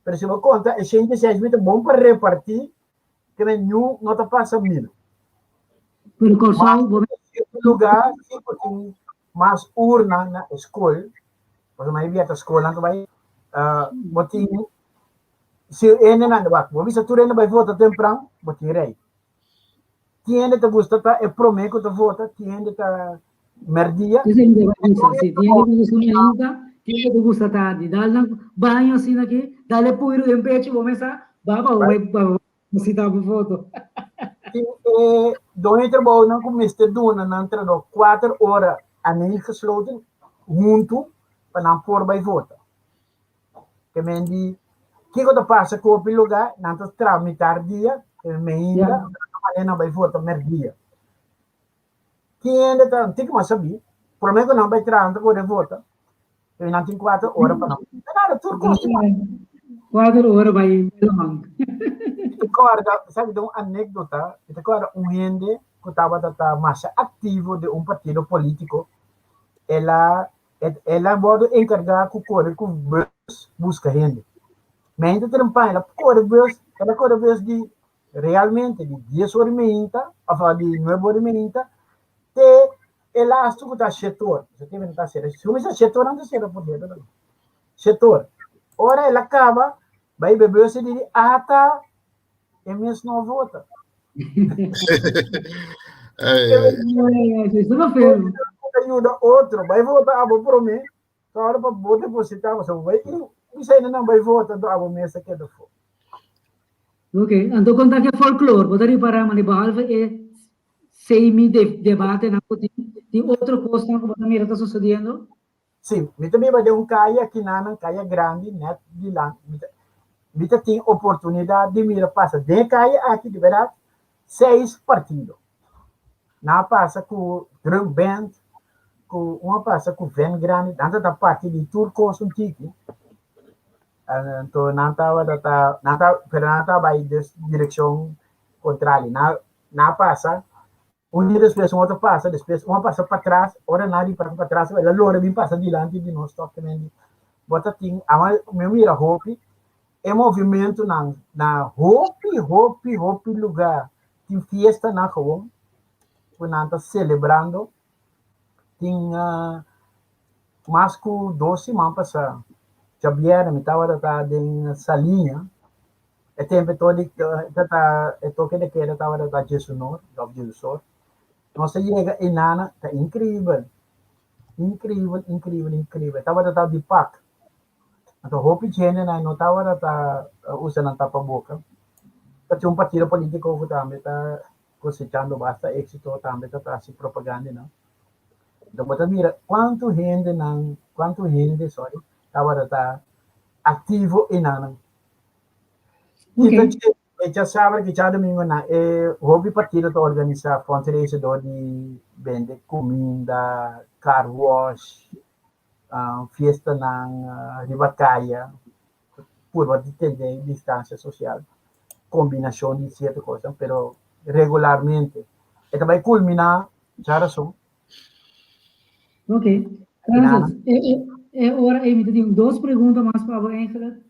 pero si bo konta e 106 mil ta bon pa repartí, ke men niun no ta pasa mil. Pero Kòrsou, bo. Mas lugá si bo tin mas urna na e skol, pasobra mayoria ta skolnan ta bai, bo tin Si hendenan, wak, bo bisa tur hende bai vota tempran, bo tin rei. Tin hende ta gusta ta e promé ku ta vota, tin hende ta mèrdia. Esei mi ta bai bisa, si tin hende ku gusta mainta, tin hende ku gusta tardi. Dal nan baño asina aki, dal e puiru den pechu, bo mesa, ba pa bo bai pa bo depositá bo voto. Tin e doño di trabounan ku mester duna nan trabou kuater ora aaneengesloten huntu pa nan por bai vota. Ke men di, kiko ta pasa ku hopi lugá nan ta traha mitar dia, e meinda, nan ta manda nan bai vota merdia. Tin hende ta, tin ku mas sabí, promé ku nan bai traha nan ta kore vota, i nan tin kuater ora pa nan. Nada, tur kos tin. Kuater ora bai laman. Mi ta kòrda, sabi ta un anékdota, mi ta kòrda un hende ku tabata ta masha aktivo den un partido polítiko, el a El a wordo encarga cu core cu bus busca hende. Meinta trempan el a core bus, el a core bus di realmente di dies ora y meinta of di nuebe ora y meinta te e laatste cu ta shete ora. Esaki tambe no ta cera. Si cuminsa shete ora no ta cera por cierto tambe. Shete ora. Ora el a caba bay be bus y di ata e mes no a vota. Ayuda otro, bai vota abo promé, ora pa bo depositá, pasobra bo bai bisa hende nan bai vota, anto abo mes ta keda afó. Ok, anto konta ke folklor, bo ta ripará mane behalve e semi debatenan ku tin, tin otro kosnan ku bo ta mira ta susediendo? Sí, mi ta biba den un kaya kinanan, kaya grandi, nèt dilanti. Mi ta mi ta tin oportunidat di mira pasa den e kaya aki, di bèrdat, seis partido. Nan a pasa ku drum band, ku un a pasa ku vèn grandi, nan ta ta parti di tur kos un tiki. Anto nan tabata ta, nan ta, pero nan ta bai dus direkshon kontrali. Nan nan a pasa, un dia despues un otro pasa, despues un a pasa patras, ora nan a ripará patras, el a lora bin pasa dilanti di nos tòg. Bo ta tin, awa mi a mira hopi e movimentunan na hopi, hopi, hopi lugá. Tin fiestanan gewoon ku nan ta selebrando. Tin mas ku dos siman pasá, djabièrnè mi tabata ta den Saliña. E tempu e toke e toke de keda tabata ta djesunor òf djesosor. Nos a yega einan, ta inkreibel, inkreibel, inkreibel, inkreibel. Tabata ta di pak. Anto hopi djendenan no tabata ta usa nan tapaboka. Ta tin un partido politico ku tambe ta kosechando basta éxito, tambe ta hasi propagandanan. Anto bo ta mira kuantu hendenan, kuantu hende, sorry, tabata ta aktivo enanan. I ta dje e djasabra ku djadumingunan e hopi partido ta organisá fundraiser dor di bende kuminda, car wash, fiestanan riba kaya, purba di tene distansia sosial, kombinashon di sierto kosnan, pero regularmente e ta bai kulminá djarason. Ok, Francis, e ora ei mi ta tin dos pregunta mas pa bo eigenlijk.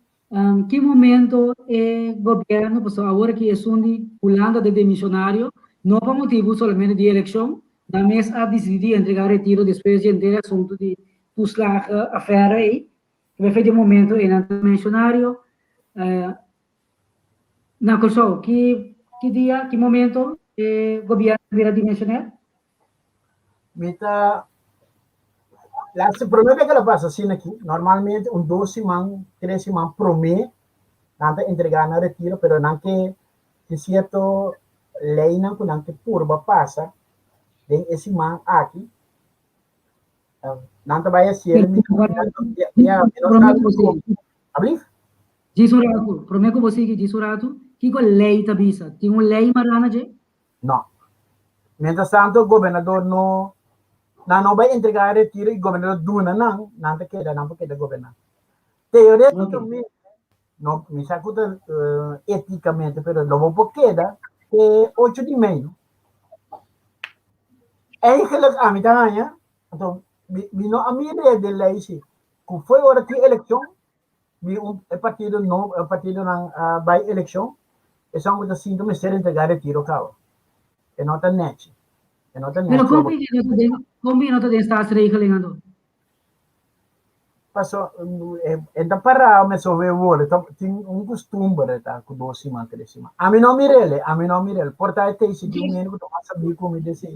Ki momento e gobierno, pasobra awor aki esun di Hulanda ta demisionario, no pa motibu solamente di elekshon, nan mes a disidi di entrega retiro despues di henter e asuntu di toeslagenaffaire ei, ta prefer di e momento ei nan ta demisionario. Na Kòrsou, ki ki dia, ki momento e gobierno ta bira dimisionair? Mi ta Laatste promé bes ke lo pasa asina aki, normalmente un dos siman, tres siman promé nan ta entregá nan retiro, pero nan ke tin sierto leinan ku nan ke purba pasa den e siman aki. Nan ta bai hasié, mi ya, mi no Promé ku bo sigui. Ablief? Djis un ratu, promé ku bo sigui, djis un ratu, kiko lei ta bisa? Tin un lei mará na dje? No. Mientras tanto gobernador no nan no bai entrega e retiro y gobernador duna nan, nan ta keda, nan por keda goberna. Teoreticamente, no mi sa cu ta eticamente, pero lo bo por keda te ocho di mei, no? Eigenlijk ami ta haña, anto mi mi no a mira den ley si, cu fo'i ora tin eleccion, Mi un e partido no e partidonan a bai elekshon esun ku ta sinti mester entregá retiro kaba. E no ta nèchi. E no ta Pero nèchi kon bini no ta den kon bini no ta den staatsregeling anto? Paso e ta pará mesun we worde ta tin un kustumber ta ku dos siman tres siman. Ami no mir'el ami no mir'el por ta e tei si tin un hende ku ta mas sabí ku mi desi.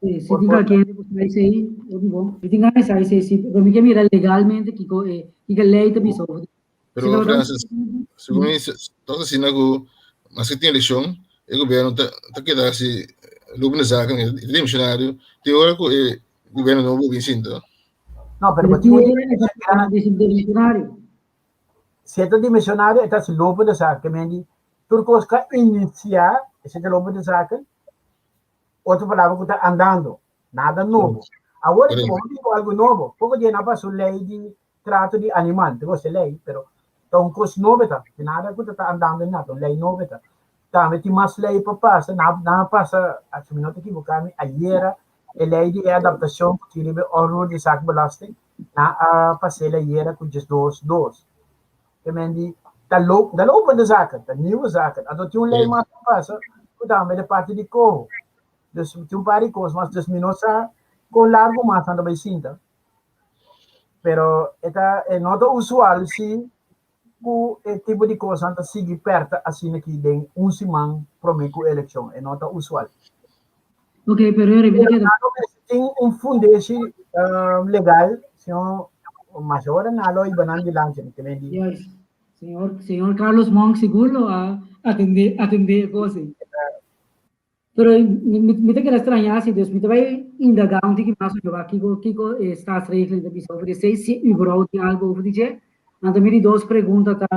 Si, si tin cualkier hende ku sa esei, hopi bon. Mi tin gana di sa esei si, pero mi ke mira legalmente kiko e, kiko e lei ta bisa over di. Pero Francis, segun mi, toch asina ku maske tin elekshon, e gobierno ta ta keda hasi lopende zaken, e ta demisionario te ora ku e gobierno nobo bin sinta. No, pero Pero bo tin tin un e grandi demisionario. Si e ta dimisionario, e ta hasi lopende zaken, ke men di tur kos ku a inisiá, esei ta lopende zaken. Otro palabra ku ta andando, nada nobo. Awor ku bo bin ku algu nobo, poko dia nan pasa un lei di trato di animal, ta gosta e lei, pero ta un kos nobo ta, nada ku ta ta andando nada, un lei nobo ta. Tambe tin mas lei pa pasa, nan nan a pasa, si mi no ta ekiboká mi, ayera e lei di e adaptashon ku tin riba e onroerendezaakbelasting, nan a pas'el ayera ku diesdos dos. Te men di ta lo ta lopende zaken, ta nieuwe zaken. Anto tin un lei mas ku pasa ku tambe de parti di koho. Dus tin un par di kos mas, dus mi no sa kon largu mas nan ta bai sinta. Pero e ta e no ta usual si ku e tipo di kosnan ta sigui pèrta asina aki den un siman promé ku elekshon. E no ta usual. Ok, pero e Pero nan mester tin un fundeshi legal, sino mas ora nan lo hiba nan dilanti, mi ta mindi. Juist, si. Señor Carlos Monk sigur lo a atendé e kos ei. Pero mi ta keda strañá si, dus mi ta bai indagá un tiki mas over kiko e staatsregeling ta bisa over esei, si überhaupt tin algu over di dje. Anto mi di dos pregunta ta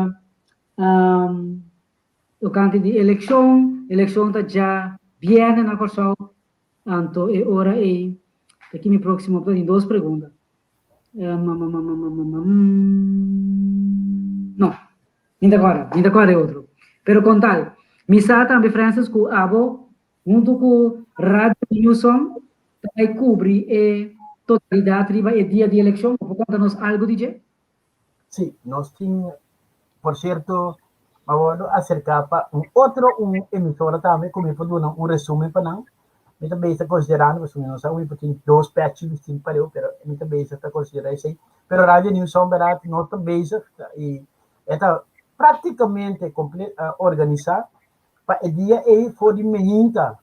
tokante di elekshon, elekshon ta dja bièrnè na Kòrsou, anto e ora ei ta ki mi próksimo, mi ta tin dos pregunta. No, mi ta kòrda, mi ta kòrda e otro. Pero kon tal, mi sa tambe Francis ku abo huntu ku Radio Newsom ta bai kubri e totalidat riba e dia di elekshon. Bo por konta nos algu di dje? Sí, nos tin, por sierto, mi a wòrdu aserká pa un otro un emisora tambe ku mi por duna un resumen pa nan. Mi ta bezig konsiderando, pasobra mi no sa mi por tin dos pèchi distinto pareu, pero mi ta bezig ta konsiderá esei. Pero Radio Nieuw Sound bèrdat no ta bezig i e ta práktikamente komple organisá pa e dia ei for di meinta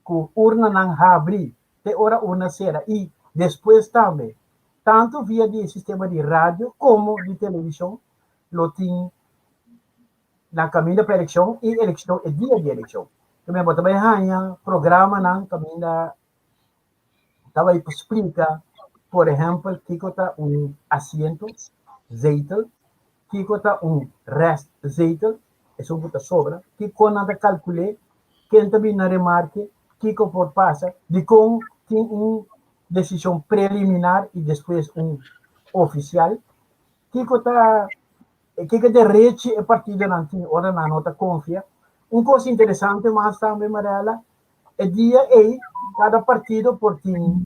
ku urnanan habri te ora urna sera i despues tambe tantu via di e sistema di radio komo di televishon lo tin na kaminda pa elekshon i elekshon e dia di elekshon. Tambe bo ta bai haña programanan kaminda ta bai splika por ehèmpel kiko ta un asiento, zetel, kiko ta un restzetel, esun ku ta sobra, kiko nan ta kalkul'é, ken ta bini na remarke, kiko por pasa, dikon tin un desishon preliminar i despues un ofisial, kiko ta kiko derechi e partidonan tin ora nan no ta konfia. Un kos interesante mas tambe, Marella, e dia ei kada partido por tin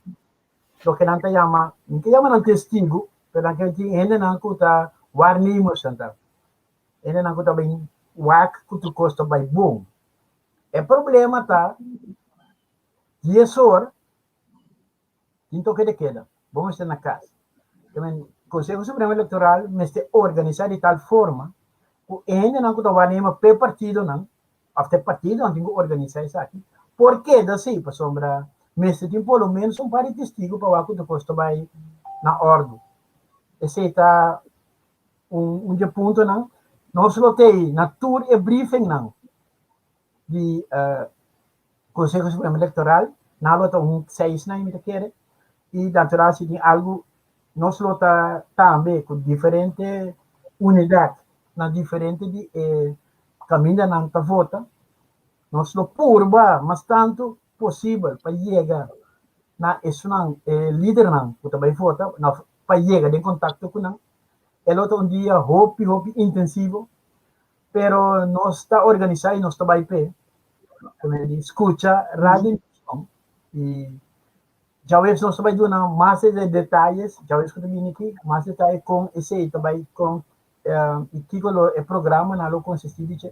loke nan ta yama, mi ke yama nan testigu, pero nan ke tin hendenan ku ta waarnemers nan ta, hendenan ku ta bin wak ku tur kos ta bai bon. E problema ta dies or tin toke de keda, bo mester na kas. Tamen Konseho Supremo Elektoral mester organisá di tal forma ku e hendenan ku ta waarnema p'e partidonan Of ta e partidonan tin ku organisá esaki? Por keda si, pasobra mester tin por lo menos un par di testigu pa wak ku tur kos ta bai na òrdu. Esei ta un dje puntonan. Nos lo tei na tur e briefingnan di Konseho Supremo Elektoral, nan lo ta un seisnan mi ta kere, i natural si tin algu nos lo ta tambe ku diferente unidat na diferente di e Kaminda nan ta vota, nos lo purba mas tantu posibel pa yega na esunnan, e lidernan ku ta bai vota, pa yega den kontakto ku nan. E lo ta un dia hopi, hopi intensivo, pero nos ta organisá i nos ta bai p'e. Skucha Radio Nation i djaweps nos ta bai duna mas detayes, djaweps ku ta bini aki, mas detaye kon esei ta bai, kon i kiko lo e programanan lo konsistí di dje.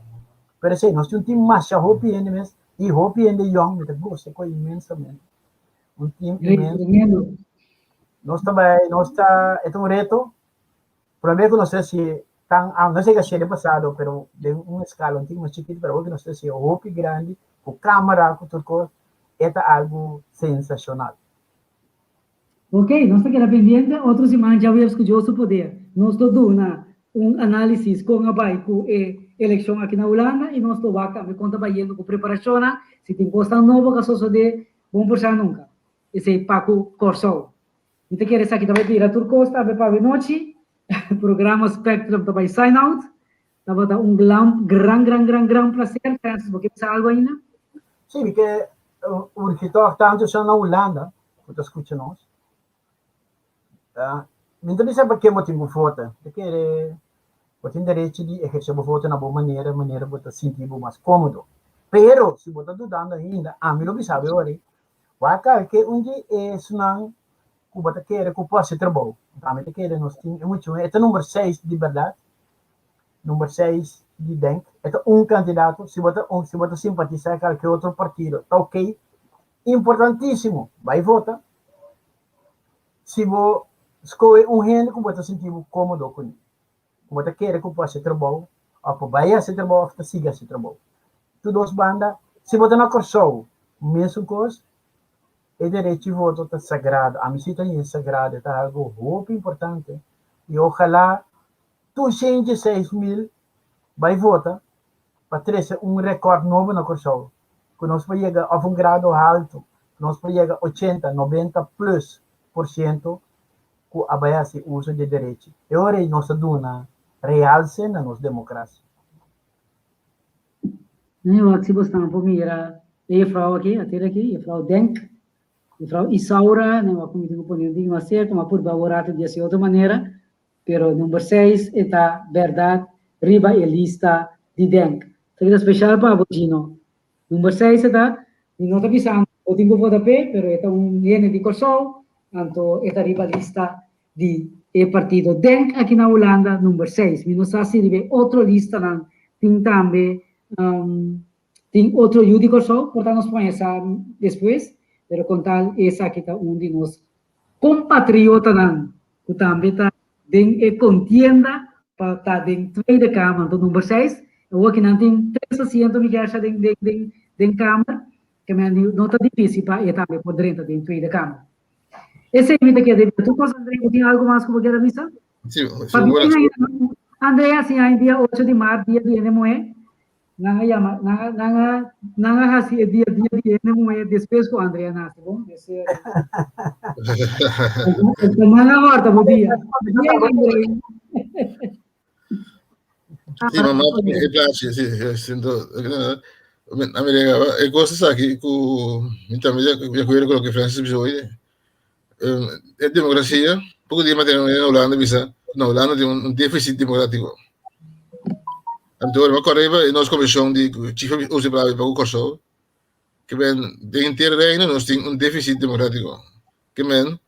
Pero esei, nos tin un tim masha hopi hende mes i hopi hende yòn, mi ta gosa ku inmensamente. Un tim inmenso. Nos ta bai, nos ta, e ta un reto. Promé ku nos ta hasi tan, no sé si den pasado, pero den un eskala un tiki mas chikitu, pero awor ku nos ta hasi hopi grandi, ku kamera, ku tur kos, e ta algu sensashonal. Ok, nos ta keda pendiente, otro siman djaweps ku Dios su poder nos lo duna un análisis kon a bai ku e elekshon aki na Hulanda i nos lo wak tambe kon ta bayendo ku preparashonnan, si tin kosnan nobo ku a sosodé, bon por sa nunka. Esei pa ku Kòrsou. Mi ta kere esaki ta bai bira tur kos tambe pa awenochi. Programa Spectrum ta bai sign out. Tabata un glan, gran, gran, gran, gran placer. Francis, bo ke bisa algu ainda? Sí, mi ke urgi tòg tantu esnan na Hulanda ku ta skucha nos. Mi ta bisa pa ke bo tin ku vota. Mi ta kere bo tin derecho di ehersé bo voto na bo manera, manera bo ta sinti bo mas kómodo. Pero si bo ta dudando ainda, ami lo bisa bo e ora ei, wak kalke un di esnan ku bo ta kere ku por hasi trabou. Ami ta kere nos tin e muchanan, e ta number seis di bèrdat. Number seis di Denk, e ta un kandidato, si bo ta si bo ta simpatisá kalke otro partido ta ok, importantísimo bai vota, si bo skohe un hende ku bo ta sinti bo kómodo kuné, ku bo ta kere ku por hasi trabou òf por bai hasi trabou òf ta sigui hasi trabou. Tur dos banda, si bo ta na Kòrsou mesun kos, e derecho di voto ta sagrado, ami si ta haya sagrado, e ta algu hopi importante i ojalá. Tur 106.000 bai vota pa trese un rekòrt nobo na Kòrsou, ku nos por yega òf un grado haltu, ku nos por yega 80, 90 plus por siento ku a bai hasi uso di e derechi. E ora ei nos ta duna realse na nos demokrasia. Mi wak si bosnan por mira e jefrouw aki, ater aki, jefrouw Denk, jefrouw Isaura, mi wak ku mi tin ku pone un ding mas serka, ma purba awor rato di hasi otro manera, Pero number seis e ta berdad riba e lista di Denk. Esaki ta special pa abo Gino. Number seis e ta, mi no ta bisando bo tin cu vota p'e, pero e ta un hende di Corsou, anto e ta riba lista di e partido Denk aki na Hulanda, number seis. Mi no sa si riba e otro listanan tin tambe tin otro yu di Corsou, por ta nos pon esa despues, pero con tal esaki ta un di nos Kompatriotanan ku tambe ta den e kontienda pa ta den Tweede Kamer, anto number seis, awor ki nan tin tres asiento mi kier sha den den den den Kamer, ke men di no ta difisil pa e tambe por drenta den Tweede Kamer. Esei mi ta kere di tur kos. André, bo tin algu mas ku bo kier a bisa? Sí, sí, Pabia André, asina dia ocho di mart, dia di hende muhé, Nan a yama, nan a, nan a, nan a hasi e dia dia di hende muhé despues ku Andrea nase, bon? Mester. Nan a hòrta bo dia. Bien, Andrea. Sí, mamá, e plaatje, sí, siento, a mi e kos esaki ku mi tambe di akuerdo ku loke Francis bisa hoy, e demokrasia, poko dia mi a tene na Hulanda bisa, na Hulanda tin un defisit demokratiko. Anto mi a kòrda riba e nos komishon di Chief Uzi Bravi pa ku Kòrsou, ke men den henter Reino nos tin un defisit demokratiko. Ke men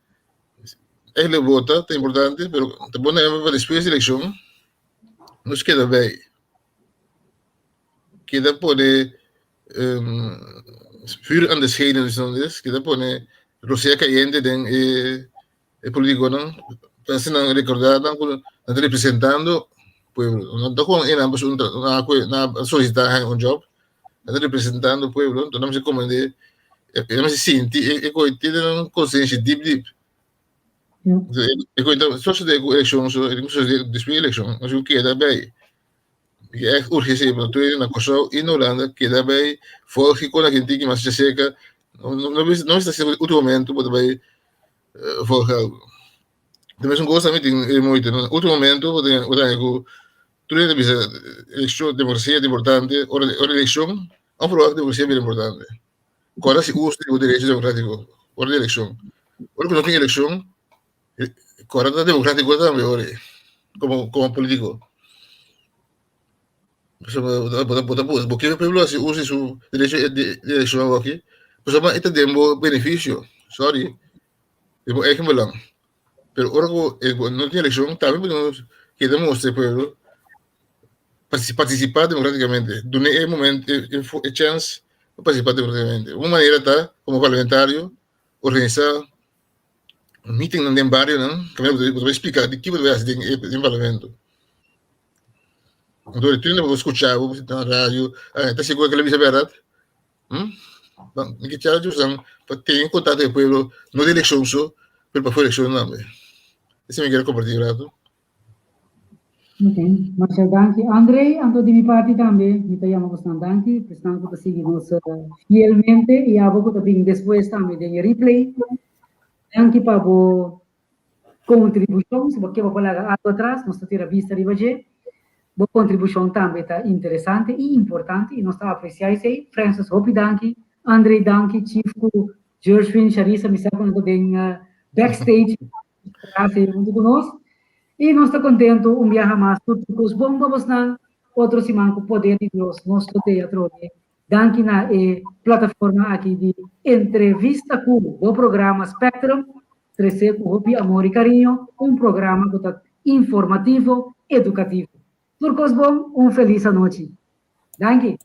eigenlijk vota ta importante, pero ta bon tambe pa despues di elekshon nos keda bei, keda pone vuur aan de schenen, keda pone rosea kayente den e E politiconan ta haci nan recorda nan cu nan ta representando pueblo. No ta con enan pasobra nan a solicita haña un job. Nan ta representando pueblo, enton nan mester comprende, nan mester sinti e coy tin nan conciencia diep diep. E coy ta sosode cu eleccion so, e tin cu sosode despues di eleccion, nos tin cu keda bay. E echt urgencia pa tur na Corsou y na Hulanda keda bay volg con e gente mas cerca. No mester ta ultimo momento bo ta bay volg algo. Ta mesun cos tambe tin e moito. Na ultimo momento bo ta bo ta haña cu tur hende ta bisa eleccion democracia ta importante ora ora eleccion ora verwacht democracia bira importante. Cu ora si uso di bo derecho democratico ora di eleccion. Ora cu no tin eleccion cu ora ta democratico tambe ora como como politico. Pasobra bo ta bo ta bo kier e pueblo hasi uso di su derecho di eleccion awoki pasobra e ta den bo beneficio sorry den bo eigen belang pero ora ku no tin eleccion tambe bo tin keda mustra e pueblo participa democraticamente duna e momento e chance pa participa democraticamente un manera ta como parlamentario organisa meetingnan den barionan kaminda bo ta bai splika di ki bo ta bai hasi den parlamento. Anto e trinta bo skucha bo na radio, ah, ta sigur ke lo bisa bèrdat? Hm? Mi ke challenge boso pa tene kontakto ku e pueblo, no di elekshon so, pero pa for elekshon tambe. Esei mi kere kompartí un ratu. Ok, masha danki André, anto di mi parti tambe mi ta yama bosnan danki, esnan ku ta sigui nos fielmente i abo ku ta bin despues tambe den e replay. Danki pa bo Kontribushon, si bo ke bo por laga algu atras, nos ta tira bista riba dje. Bo kontribushon tambe ta interesante i importante i nos ta apresiá esei. Francis, hopi danki. André, danki. Chief ku Gershwin, Sharissa, mi sa ku nan ta den backstage tras ei huntu ku nos. I nos ta kontentu un biaha mas. Tur tur kos bon pa bosnan. Otro siman ku poder di Dios nos lo tei atrobe. Danki na e plataforma aki di Entrevista ku bo programa Spectrum, tresé ku hopi amor i kariño, un programa ku ta informativo, edukativo. Tur kos bon, un felis anochi. Danki.